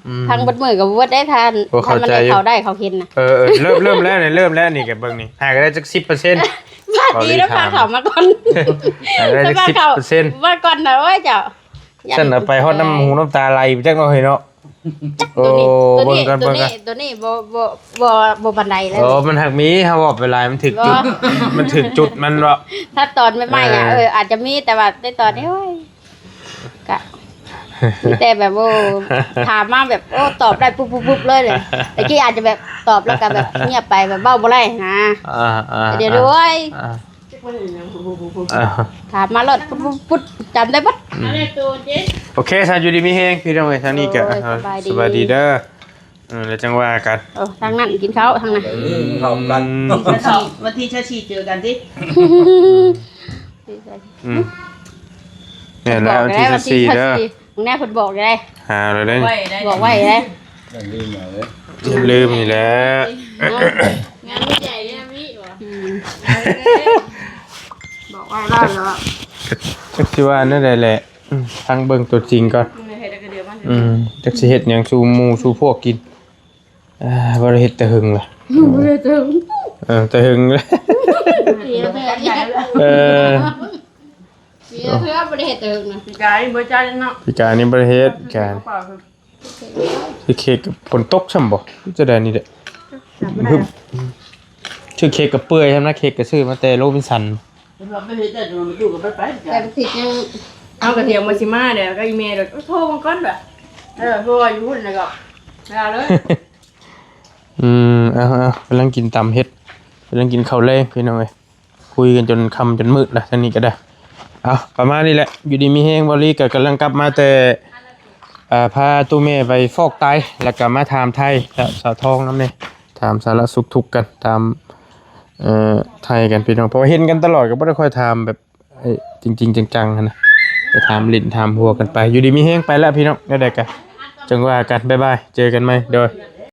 ອືມ ຟັງເບິດມື້ກໍບໍ່ເບິດໄດ້ທ່ານ ບໍ່ເຂົ້າໃຈ ຖ້າມັນໄດ້ເຂົ້າໄດ້ເຂົ້າເຫັນນະ ເອີໆ ເລີ່ມ ເລີ່ມແລ້ວນີ້ ເລີ່ມແລ້ວນີ້ ກໍເບິ່ງນີ້ ຫາກໍໄດ້ຈັກສິບເປີເຊັນ ບາດນີ້ລະພາເຂົ້າມາກ່ອນ ຫາກໍໄດ້ຈັກສິບເປີເຊັນ ມາກ່ອນນະ ໂອ້ຍເຈົ້າ ຊັ້ນເອົາໄປຮອດນ້ຳຫູນ້ຳຕາໄຫຼໄປຈັກໜ້ອຍເນາະ ຈັກ ໂອ້ ໂຕນີ້ ໂຕນີ້ ເບິ່ງກ່ອນ ໂຕນີ້ ເບິ່ງກ່ອນ ໂຕນີ້ບໍ່ ບໍ່ ບໍ່ ບໍ່ປານໃດແລ້ວ ໂອ້ ມັນຫາກມີ ເຮົາເວົ້າໄປຫຼາຍ ມັນຖືກຈຸດ ບໍ່ ມັນຖືກຈຸດມັນເນາະ ຖ້າຕອນໃໝ່ໆ ເອີ ອະ ເອີ ອາດຈະມີ ແຕ່ວ່າໃນຕອນນີ້ ໂອ້ຍ ກະມີແຕ່ແບບ ໂອ້ ຖາມມາແບບ ໂອ້ ຕອບໄດ້ປຸບໆໆເລີຍ ແຕ່ກີ້ອາດຈະແບບຕອບແລ້ວກໍແບບງຽບໄປ ແບບເວົ້າບໍ່ໄດ້ນະ ອ່າໆໆ ດຽວໂອ້ຍ ອ່າ ອ່າ ຖາມມາໂລດ ປຸດໆໆ ຈຳໄດ້ເບິດ ອືມ ໂອເຄ ສາ ຢູ່ດີມີແຮງ ພີ່ນ້ອງເອີຍ ທາງນີ້ກໍ ໂອ້ຍ ສະບາຍດີ ສະບາຍດີເດີ ເອີ ແລ້ວຈັ່ງວ່າກັນ ເອີ ທາງນັ້ນກິນເຂົ້າ ທາງນັ້ນ ເອີ ເຂົ້າກັນ ວັນທີຊາວສີ່ ວັນທີຊາວສີ່ເຈີກັນຕິ ອືມ ແມ່ນແລ້ວ ວັນທີຊາວສີ່ເດີ ມື້ແນ່ເພິ່ນບອກໄດ້ ຫາແລ້ວເດ້ ບອກໄວ້ໄດ້ ຢ່າລືມເອົາເດີ ຢ່າລືມນີ້ແຫຼະ ເນາະ ງານໃຫຍ່ເດ້ມີບໍ່ ອືມ ບອກໄວ້ແລ້ວເນາະ ຈັກຊິວ່າແນວໃດແຫຼະ ອືມ ຟັງເບິ່ງຕົວຈິງກ່ອນ ອືມ ເຮັດແລ້ວກໍດຽວມັນ ອືມ ຈັກຊິເຮັດຫຍັງສູ່ໝູ່ສູ່ພວກກິນ ອ່າ ບໍ່ໄດ້ເຮັດແຕ່ຫຶງລະ ບໍ່ໄດ້ເຖິງ ເອີ ແຕ່ຫຶງລະ ເອີ ປີເທື່ອບໍ່ໄດ້ເຮັດແຕ່ຫຶງນະ ປີກາຍບໍ່ຈັດເນາະ ປີກາຍນີ້ບໍ່ໄດ້ເຮັດ ປີກາຍ ຄືເຄ້ກ ຝົນຕົກຊ້ຳບໍ່ ຈະໄດ້ນີ້ແຫຼະ ຮຶບ ຊື້ເຄ້ກກໍເປື່ອຍຊ້ຳນະ ເຄ້ກກໍຊື້ມາແຕ່ໂລບິນສັນ ເພິ່ນວ່າໄປເຮັດໄດ້ ແຕ່ມັນຢູ່ກໍໄປໄປ ແຕ່ບັກທິດຍັງ ເອົາກະຖຽມມາຊິມາແລ້ວ ກໍອີແມ່ໂດດ ໂທມັນກ່ອນວ່າ ເອີ ເພາະວ່າຢູ່ພຸ້ນແລ້ວກໍເອົາເລີຍ. ອືມ ເອົາໆ ກຳລັງກິນຕຳເຫັດ ກຳລັງກິນເຂົ້າແລງພີ່ນ້ອງເອີຍ. ຄຸຍກັນຈົນຄ່ຳຈົນມືດລະ ທາງນີ້ກໍໄດ້. ເອົາ ປະມານນີ້ແຫຼະ ຢູ່ດີມີແຮງ. ເບົາລີກໍກຳລັງກັບມາແຕ່ ເອີ ພາຕູ້ແມ່ໄປຟອກໄຕ ແລ້ວກໍມາຖາມໄທສາວທອງນຳແດ່ ຖາມສາລະສຸກທຸກກັນ ຖາມ ເອີ ໄທກັນພີ່ນ້ອງ ເພາະວ່າເຫັນກັນຕະຫຼອດ ກໍບໍ່ໄດ້ຄ່ອຍຖາມແບບ ເອີ ຈິງໆ ຈັງໆ ຫັ້ນນະ ໄປຖາມຫຼິ້ນຖາມຫົວກັນໄປ. ຢູ່ດີມີແຮງ ໄປລະພີ່ນ້ອງ ແນວໃດກໍຈັ່ງວ່າກັນ ບາຍບາຍ ເຈີກັນໃໝ່ ໂດຍ.